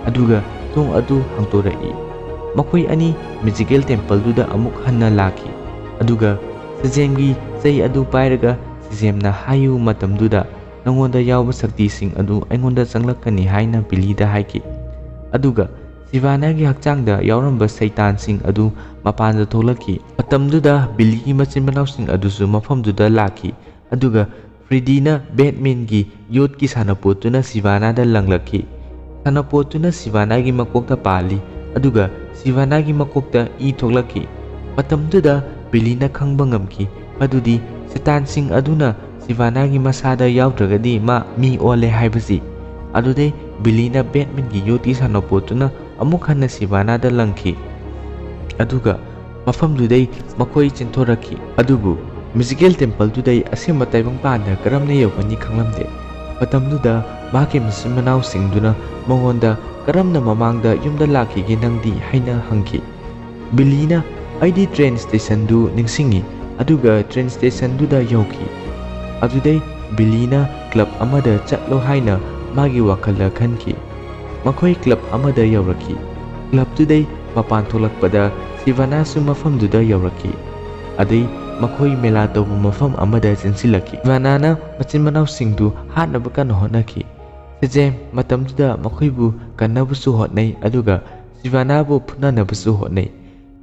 ꯑꯗꯨꯒ ꯊꯣꯡ ꯑꯗꯨ ꯍꯥꯡꯗꯣꯔꯛꯏ꯫ ꯃꯈꯣꯏ ꯑꯅꯤ ꯃꯦꯖꯤꯀꯦꯜ ꯇꯦꯝꯄꯜꯗꯨꯗ ꯑꯃꯨꯛ ꯍꯟꯅ ꯂꯥꯛꯈꯤ, ꯑꯗꯨꯒ ꯁꯦꯖꯦꯝꯒꯤ ꯆꯩ ꯑꯗꯨ ꯄꯥꯏꯔꯒ ꯁꯦꯖꯦꯝꯅ ꯍꯥꯏꯌꯨ ꯃꯇꯝꯗꯨꯗ, "ꯅꯉꯣꯟꯗ ꯌꯥꯎꯕ ꯁꯛꯇꯤꯁꯤꯡ ꯑꯗꯨ ꯑꯩꯉꯣꯟꯗ ꯆꯪꯂꯛꯀꯅꯤ" ꯍꯥꯏꯅ ꯕꯤꯂꯤꯗ ꯍꯥꯏꯈꯤ꯫ ꯑꯗꯨꯒ ꯁꯤꯚꯥꯅꯥꯒꯤ ꯍꯛꯆꯥꯡꯗ ꯌꯥꯎꯔꯝꯕ ꯁꯩꯇꯥꯟꯁꯤꯡ ꯑꯗꯨ ꯃꯄꯥꯟꯗ ꯊꯣꯛꯂꯛꯈꯤ꯫ ꯃꯇꯝꯗꯨꯗ ꯕꯤꯂꯤꯒꯤ ꯃꯆꯤꯟ ꯃꯅꯥꯎꯁꯤꯡ ꯑꯗꯨꯁꯨ ꯃꯐꯝꯗꯨꯗ ꯂꯥꯛꯈꯤ, ꯑꯗꯨꯒ ꯐ꯭ꯔꯤꯗꯤꯅ ꯕꯦꯠꯃꯦꯟꯒꯤ ꯌꯣꯠꯀꯤ ꯁꯥꯟꯅꯄꯣꯠꯇꯨꯅ ꯁꯤꯚꯥꯅꯥꯗ ꯂꯪꯂꯛꯈꯤ꯫ ꯁꯥꯟꯅꯄꯣꯠꯇꯨꯅ ꯁꯤꯚꯥꯅꯥꯒꯤ ꯃꯀꯣꯛꯇ ꯄꯥꯜꯂꯤ, ꯑꯗꯨꯒ ꯁꯤꯚꯥꯅꯥꯒꯤ ꯃꯀꯣꯛꯇ ꯏ ꯊꯣꯛꯂꯛꯈꯤ꯫ ꯃꯇꯝꯗꯨꯗ ꯕꯤꯂꯤꯅ ꯈꯪꯕ ꯉꯝꯈꯤ ꯃꯗꯨꯗꯤ ꯁꯩꯇꯥꯟꯁꯤꯡ ꯑꯗꯨꯅ ꯁꯤꯚꯥꯅꯥꯒꯤ ꯃꯁꯥꯗ ꯌꯥꯎꯗ꯭ꯔꯒꯗꯤ ꯃꯥ ꯃꯤ ꯑꯣꯜꯂꯦ ꯍꯥꯏꯕꯁꯤ꯫ ꯑꯗꯨꯗꯩ ꯕꯤꯂꯤꯅ ꯕꯦꯠꯃꯦꯟꯒꯤ ꯌꯣꯠꯀꯤ ꯁꯥꯟꯅꯄꯣꯠꯇꯨꯅ ꯑꯃꯨꯛ ꯍꯟꯅ ꯁꯤꯚꯥꯅꯥꯗ ꯂꯪꯈꯤ, ꯑꯗꯨꯒ ꯃꯐꯝꯗꯨꯗꯩ ꯃꯈꯣꯏ ꯆꯦꯟꯊꯣꯔꯛꯈꯤ꯫ ꯑꯗꯨꯕꯨ ꯃꯦꯖꯤꯀꯦꯜ ꯇꯦꯝꯄꯜꯗꯨꯗꯩ ꯑꯁꯦꯡꯕ ꯇꯥꯏꯕꯪꯄꯥꯟꯗ ꯀꯔꯝꯅ ꯌꯧꯒꯅꯤ ꯈꯪꯂꯝꯗꯦ꯫ ꯃꯇꯝꯗꯨꯗ ꯃꯍꯥꯛꯀꯤ ꯃꯆꯤꯟ ꯃꯅꯥꯎꯁꯤꯡꯗꯨꯅ ꯃꯉꯣꯟꯗ ꯀꯔꯝꯅ ꯃꯃꯥꯡꯗ ꯌꯨꯝꯗ ꯂꯥꯛꯈꯤꯒꯦ ꯅꯪꯗꯤ ꯍꯥꯏꯅ ꯍꯪꯈꯤ꯫ ꯕꯤꯂꯤꯅ, "ꯑꯩꯗꯤ ꯇ꯭ꯔꯦꯟ ꯁ꯭ꯇꯦꯁꯟꯗꯨ ꯅꯤꯡꯁꯤꯡꯉꯤ, ꯑꯗꯨꯒ ꯇ꯭ꯔꯦꯟ ꯁ꯭ꯇꯦꯁꯟꯗꯨꯗ ꯌꯧꯈꯤ"꯫ ꯑꯗꯨꯗꯩ ꯕꯤꯂꯤꯅ ꯀ꯭ꯂꯕ ꯑꯃꯗ ꯆꯠꯂꯣ ꯍꯥꯏꯅ ꯃꯥꯒꯤ ꯋꯥꯈꯜꯗ ꯈꯟꯈꯤ꯫ ꯃꯈꯣꯏ ꯀ꯭ꯂꯕ ꯑꯃꯗ ꯌꯧꯔꯛꯈꯤ꯫ ꯀ꯭ꯂꯕꯇꯨꯗꯩ ꯃꯄꯥꯟ ꯊꯣꯛꯂꯛꯄꯗ ꯁꯤꯚꯥꯅꯥꯁꯨ ꯃꯐꯝꯗꯨꯗ ꯌꯧꯔꯛꯈꯤ꯫ ꯑꯗꯩ ꯃꯈꯣꯏ ꯃꯦꯂꯥ ꯇꯧꯕ ꯃꯐꯝ ꯑꯃꯗ ꯆꯦꯟꯁꯤꯜꯂꯛꯈꯤ꯫ ꯁꯤꯚꯥꯅꯥꯅ ꯃꯆꯤꯟ ꯃꯅꯥꯎꯁꯤꯡꯗꯨ ꯍꯥꯠꯅꯕ ꯀꯟꯅ ꯍꯣꯠꯅꯈꯤ꯫ ꯁꯦꯖꯦꯝ ꯃꯇꯝꯗꯨꯗ ꯃꯈꯣꯏꯕꯨ ꯀꯟꯅꯕꯁꯨ ꯍꯣꯠꯅꯩ, ꯑꯗꯨꯒ ꯁꯤꯚꯥꯅꯥꯕꯨ ꯐꯨꯅꯅꯕꯁꯨ ꯍꯣꯠꯅꯩ꯫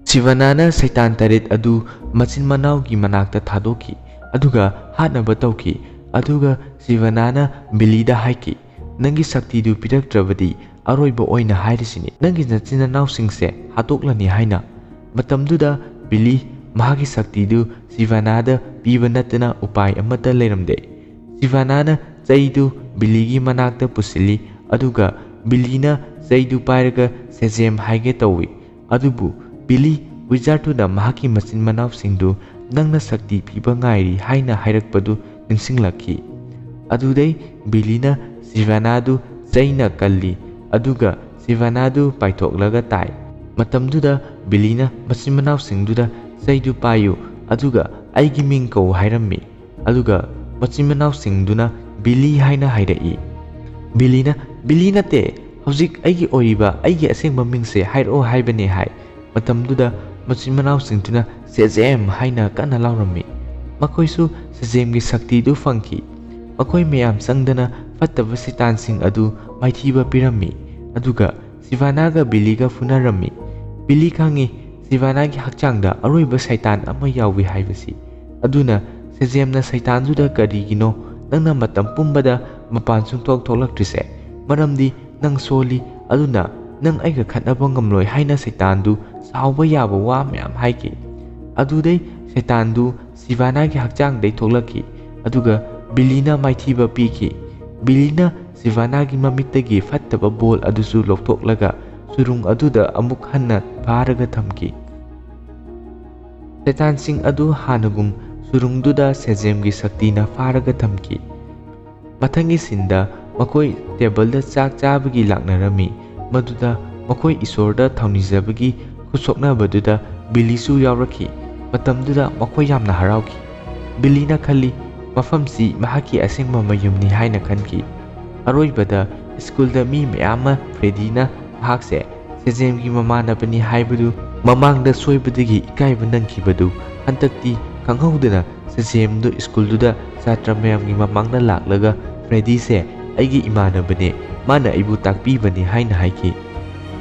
ꯁꯤꯚꯥꯅꯥꯅ ꯁꯩꯇꯥꯟ ꯇꯔꯦꯠ ꯑꯗꯨ ꯃꯆꯤꯟ ꯃꯅꯥꯎꯒꯤ ꯃꯅꯥꯛꯇ ꯊꯥꯗꯣꯛꯈꯤ, ꯑꯗꯨꯒ ꯍꯥꯠꯅꯕ ꯇꯧꯈꯤ꯫ ꯑꯗꯨꯒ ꯁꯤꯚꯥꯅꯥꯅ ꯕꯤꯂꯤꯗ ꯍꯥꯏꯈꯤ, "ꯅꯪꯒꯤ ꯁꯛꯇꯤꯗꯨ ꯄꯤꯔꯛꯇ꯭ꯔꯕꯗꯤ ꯑꯔꯣꯏꯕ ꯑꯣꯏꯅ ꯍꯥꯏꯔꯤꯁꯤꯅꯤ, ꯅꯪꯒꯤ ꯅꯆꯤꯟ ꯅꯅꯥꯎꯁꯤꯡꯁꯦ ꯍꯥꯠꯇꯣꯛꯂꯅꯤ" ꯍꯥꯏꯅ꯫ ꯃꯇꯝꯗꯨꯗ ꯕꯤꯂꯤ ꯃꯍꯥꯛꯀꯤ ꯁꯛꯇꯤꯗꯨ ꯁꯤꯚꯥꯅꯥꯗ ꯄꯤꯕ ꯅꯠꯇꯅ ꯎꯄꯥꯏ ꯑꯃꯠꯇ ꯂꯩꯔꯝꯗꯦ꯫ ꯁꯤꯚꯥꯅꯥꯅ ꯆꯩꯗꯨ ꯕꯤꯂꯤꯒꯤ ꯃꯅꯥꯛꯇ ꯄꯨꯁꯤꯜꯂꯤ, ꯑꯗꯨꯒ ꯕꯤꯂꯤꯅ ꯆꯩꯗꯨ ꯄꯥꯏꯔꯒ ꯁꯦꯖꯦꯝ ꯍꯥꯏꯒꯦ ꯇꯧꯏ꯫ ꯑꯗꯨꯕꯨ ꯕꯤꯂꯤ ꯋꯤꯖꯥꯔꯗꯨꯅ ꯃꯍꯥꯛꯀꯤ ꯃꯆꯤꯟ ꯃꯅꯥꯎꯁꯤꯡꯗꯨ "ꯅꯪꯅ ꯁꯛꯇꯤ ꯄꯤꯕ ꯉꯥꯏꯔꯤ" ꯍꯥꯏꯅ ꯍꯥꯏꯔꯛꯄꯗꯨ ꯅꯤꯡꯁꯤꯡꯂꯛꯈꯤ꯫ ꯑꯗꯨꯗꯩ ꯕꯤꯂꯤꯅ ꯁꯤꯚꯥꯅꯥꯗꯨ ꯆꯩꯅ ꯀꯜꯂꯤ, ꯑꯗꯨꯒ ꯁꯤꯚꯥꯅꯥꯗꯨ ꯄꯥꯏꯊꯣꯛꯂꯒ ꯇꯥꯏ꯫ ꯃꯇꯝꯗꯨꯗ ꯕꯤꯂꯤꯅ ꯃꯆꯤꯟ ꯃꯅꯥꯎꯁꯤꯡꯗꯨꯗ "ꯆꯩꯗꯨ ꯄꯥꯏꯌꯨ, ꯑꯗꯨꯒ ꯑꯩꯒꯤ ꯃꯤꯡ ꯀꯧ" ꯍꯥꯏꯔꯝꯃꯤ꯫ ꯑꯗꯨꯒ ꯃꯆꯤꯟ ꯃꯅꯥꯎꯁꯤꯡꯗꯨꯅ "ꯕꯤꯂꯤ" ꯍꯥꯏꯅ ꯍꯥꯏꯔꯛꯏ꯫ ꯕꯤꯂꯤꯅ "ꯕꯤꯂꯤ ꯅꯠꯇꯦ, ꯍꯧꯖꯤꯛ ꯑꯩꯒꯤ ꯑꯣꯏꯔꯤꯕ ꯑꯩꯒꯤ ꯑꯁꯦꯡꯕ ꯃꯤꯡꯁꯦ ꯍꯥꯏꯔꯛꯑꯣ ꯍꯥꯏꯕꯅꯦ" ꯍꯥꯏ꯫ ꯃꯇꯝꯗꯨꯗ ꯃꯆꯤꯟ ꯃꯅꯥꯎꯁꯤꯡꯗꯨꯅ "ꯁꯦꯖꯦꯝ" ꯍꯥꯏꯅ ꯀꯟꯅ ꯂꯥꯎꯔꯝꯃꯤ꯫ ꯃꯈꯣꯏꯁꯨ ꯁꯦꯖꯦꯝꯒꯤ ꯁꯛꯇꯤꯗꯨ ꯐꯪꯈꯤ꯫ ꯃꯈꯣꯏ ꯃꯌꯥꯝ ꯆꯪꯗꯅ ꯐꯠꯇꯕ ꯁꯩꯇꯥꯟꯁꯤꯡ ꯑꯗꯨ ꯃꯥꯏꯊꯤꯕ ꯄꯤꯔꯝꯃꯤ, ꯑꯗꯨꯒ ꯁꯤꯚꯥꯅꯥꯒ ꯕꯤꯂꯤꯒ ꯐꯨꯅꯔꯝꯃꯤ꯫ ꯕꯤꯂꯤ ꯈꯪꯏ ꯁꯤꯚꯥꯅꯥꯒꯤ ꯍꯛꯆꯥꯡꯗ ꯑꯔꯣꯏꯕ ꯁꯩꯇꯥꯟ ꯑꯃ ꯌꯥꯎꯏ ꯍꯥꯏꯕꯁꯤ꯫ ꯑꯗꯨꯅ ꯁꯦꯖꯦꯝꯅ ꯁꯩꯇꯥꯟꯗꯨꯗ "ꯀꯔꯤꯒꯤꯅꯣ ꯅꯪꯅ ꯃꯇꯝ ꯄꯨꯝꯕꯗ ꯃꯄꯥꯟ ꯁꯨꯡꯊꯣꯛ ꯊꯣꯛꯂꯛꯇ꯭ꯔꯤꯁꯦ? ꯃꯔꯝꯗꯤ ꯅꯪ ꯁꯣꯜꯂꯤ, ꯑꯗꯨꯅ ꯅꯪ ꯑꯩꯒ ꯈꯠꯅꯕ ꯉꯝꯂꯣꯏ" ꯍꯥꯏꯅ ꯁꯩꯇꯥꯟꯗꯨ ꯁꯥꯎꯕ ꯌꯥꯕ ꯋꯥ ꯃꯌꯥꯝ ꯍꯥꯏꯈꯤ꯫ ꯑꯗꯨꯗꯩ ꯁꯩꯇꯥꯟꯗꯨ ꯁꯤꯚꯥꯅꯥꯒꯤ ꯍꯛꯆꯥꯡꯗꯩ ꯊꯣꯛꯂꯛꯈꯤ, ꯑꯗꯨꯒ ꯕꯤꯂꯤꯅ ꯃꯥꯏꯊꯤꯕ ꯄꯤꯈꯤ꯫ ꯕꯤꯂꯤꯅ ꯁꯤꯚꯥꯅꯥꯒꯤ ꯃꯃꯤꯠꯇꯒꯤ ꯐꯠꯇꯕ ꯕꯣꯜ ꯑꯗꯨꯁꯨ ꯂꯧꯊꯣꯛꯂꯒ ꯁꯨꯔꯨꯡ ꯑꯗꯨꯗ ꯑꯃꯨꯛ ꯍꯟꯅ ꯐꯥꯔꯒ ꯊꯝꯈꯤ꯫ ꯁꯩꯇꯥꯟꯁꯤꯡ ꯑꯗꯨ ꯍꯥꯟꯅꯒꯨꯝ ꯁꯨꯔꯨꯡꯗꯨꯗ ꯁꯦꯖꯦꯝꯒꯤ ꯁꯛꯇꯤꯅ ꯐꯥꯔꯒ ꯊꯝꯈꯤ꯫ ꯃꯊꯪꯒꯤ ꯁꯤꯟꯗ ꯃꯈꯣꯏ ꯇꯦꯕꯜꯗ ꯆꯥꯛ ꯆꯥꯕꯒꯤ ꯂꯥꯛꯅꯔꯝꯃꯤ, ꯃꯗꯨꯗ ꯃꯈꯣꯏ ꯏꯁꯣꯔꯗ ꯊꯧꯅꯤꯖꯕꯒꯤ ꯈꯨꯠꯁꯣꯛꯅꯕꯗꯨꯗ ꯕꯤꯂꯤꯁꯨ ꯌꯥꯎꯔꯛꯈꯤ꯫ ꯃꯇꯝꯗꯨꯗ ꯃꯈꯣꯏ ꯌꯥꯝꯅ ꯍꯔꯥꯎꯈꯤ꯫ ꯕꯤꯂꯤꯅ ꯈꯜꯂꯤ ꯃꯐꯝꯁꯤ ꯃꯍꯥꯛꯀꯤ ꯑꯁꯦꯡꯕ ꯃꯌꯨꯝꯅꯤ ꯍꯥꯏꯅ ꯈꯟꯈꯤ꯫ ꯑꯔꯣꯏꯕꯗ ꯁ꯭ꯀꯨꯜꯗ ꯃꯤ ꯃꯌꯥꯝ ꯑꯃ ꯐ꯭ꯔꯦꯗꯤꯅ ꯃꯍꯥꯛꯁꯦ ꯁꯦꯖꯦꯝꯒꯤ ꯃꯃꯥꯟꯅꯕꯅꯤ ꯍꯥꯏꯕꯗꯨ ꯃꯃꯥꯡꯗ ꯁꯣꯏꯕꯗꯒꯤ ꯏꯀꯥꯏꯕ ꯅꯪꯈꯤꯕꯗꯨ ꯍꯟꯗꯛꯇꯤ ꯈꯪꯍꯧꯗꯅ ꯁꯦꯖꯦꯝꯗꯨ ꯁ꯭ꯀꯨꯜꯗꯨꯗ ꯁꯥꯇ꯭ꯔ ꯃꯌꯥꯝꯒꯤ ꯃꯃꯥꯡꯗ ꯂꯥꯛꯂꯒ "ꯐ꯭ꯔꯦꯗꯤꯁꯦ ꯑꯩꯒꯤ ꯏꯃꯥꯟꯅꯕꯅꯦ, ꯃꯥꯅ ꯑꯩꯕꯨ ꯇꯥꯛꯄꯤꯕꯅꯤ" ꯍꯥꯏꯅ ꯍꯥꯏꯈꯤ꯫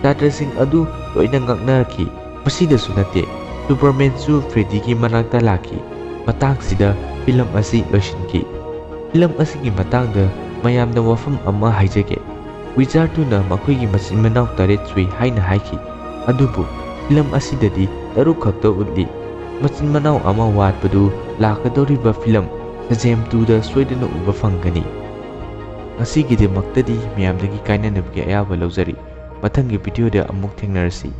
ꯁꯥꯇ꯭ꯔꯁꯤꯡ ꯑꯗꯨ ꯂꯣꯏꯅ ꯉꯛꯅꯔꯛꯈꯤ꯫ ꯃꯁꯤꯗꯁꯨ ꯅꯠꯇꯦ, ꯁꯨꯄꯔꯃꯦꯟꯁꯨ ꯐ꯭ꯔꯦꯗꯤꯒꯤ ꯃꯅꯥꯛꯇ ꯂꯥꯛꯈꯤ꯫ ꯃꯇꯥꯡꯁꯤꯗ ꯐꯤꯂꯝ ꯑꯁꯤ ꯂꯣꯏꯁꯤꯟꯈꯤ꯫ ꯐꯤꯂꯝ ꯑꯁꯤꯒꯤ ꯃꯇꯥꯡꯗ ꯃꯌꯥꯝꯗ ꯋꯥꯐꯝ ꯑꯃ ꯍꯥꯏꯖꯒꯦ꯫ ꯋꯤꯖꯥꯔꯗꯨꯅ ꯃꯈꯣꯏꯒꯤ ꯃꯆꯤꯟ ꯃꯅꯥꯎ ꯇꯔꯦꯠ ꯁꯨꯏ ꯍꯥꯏꯅ ꯍꯥꯏꯈꯤ, ꯑꯗꯨꯕꯨ ꯐꯤꯂꯝ ꯑꯁꯤꯗꯗꯤ ꯇꯔꯨꯛ ꯈꯛꯇ ꯎꯠꯂꯤ꯫ ꯃꯆꯤꯟ ꯃꯅꯥꯎ ꯑꯃ ꯋꯥꯠꯄꯗꯨ ꯂꯥꯛꯀꯗꯧꯔꯤꯕ ꯐꯤꯂꯝ ꯁꯖꯦꯝ ꯇꯨꯗ ꯁꯣꯏꯗꯅ ꯎꯕ ꯐꯪꯒꯅꯤ꯫ ꯉꯁꯤꯒꯤꯗꯃꯛꯇꯗꯤ ꯃꯌꯥꯝꯗꯒꯤ ꯀꯥꯏꯅꯅꯕꯒꯤ ꯑꯌꯥꯕ ꯂꯧꯖꯔꯤ꯫ ꯃꯊꯪꯒꯤ ꯚꯤꯗꯤꯑꯣꯗ ꯑꯃꯨꯛ ꯊꯦꯡꯅꯔꯁꯤ꯫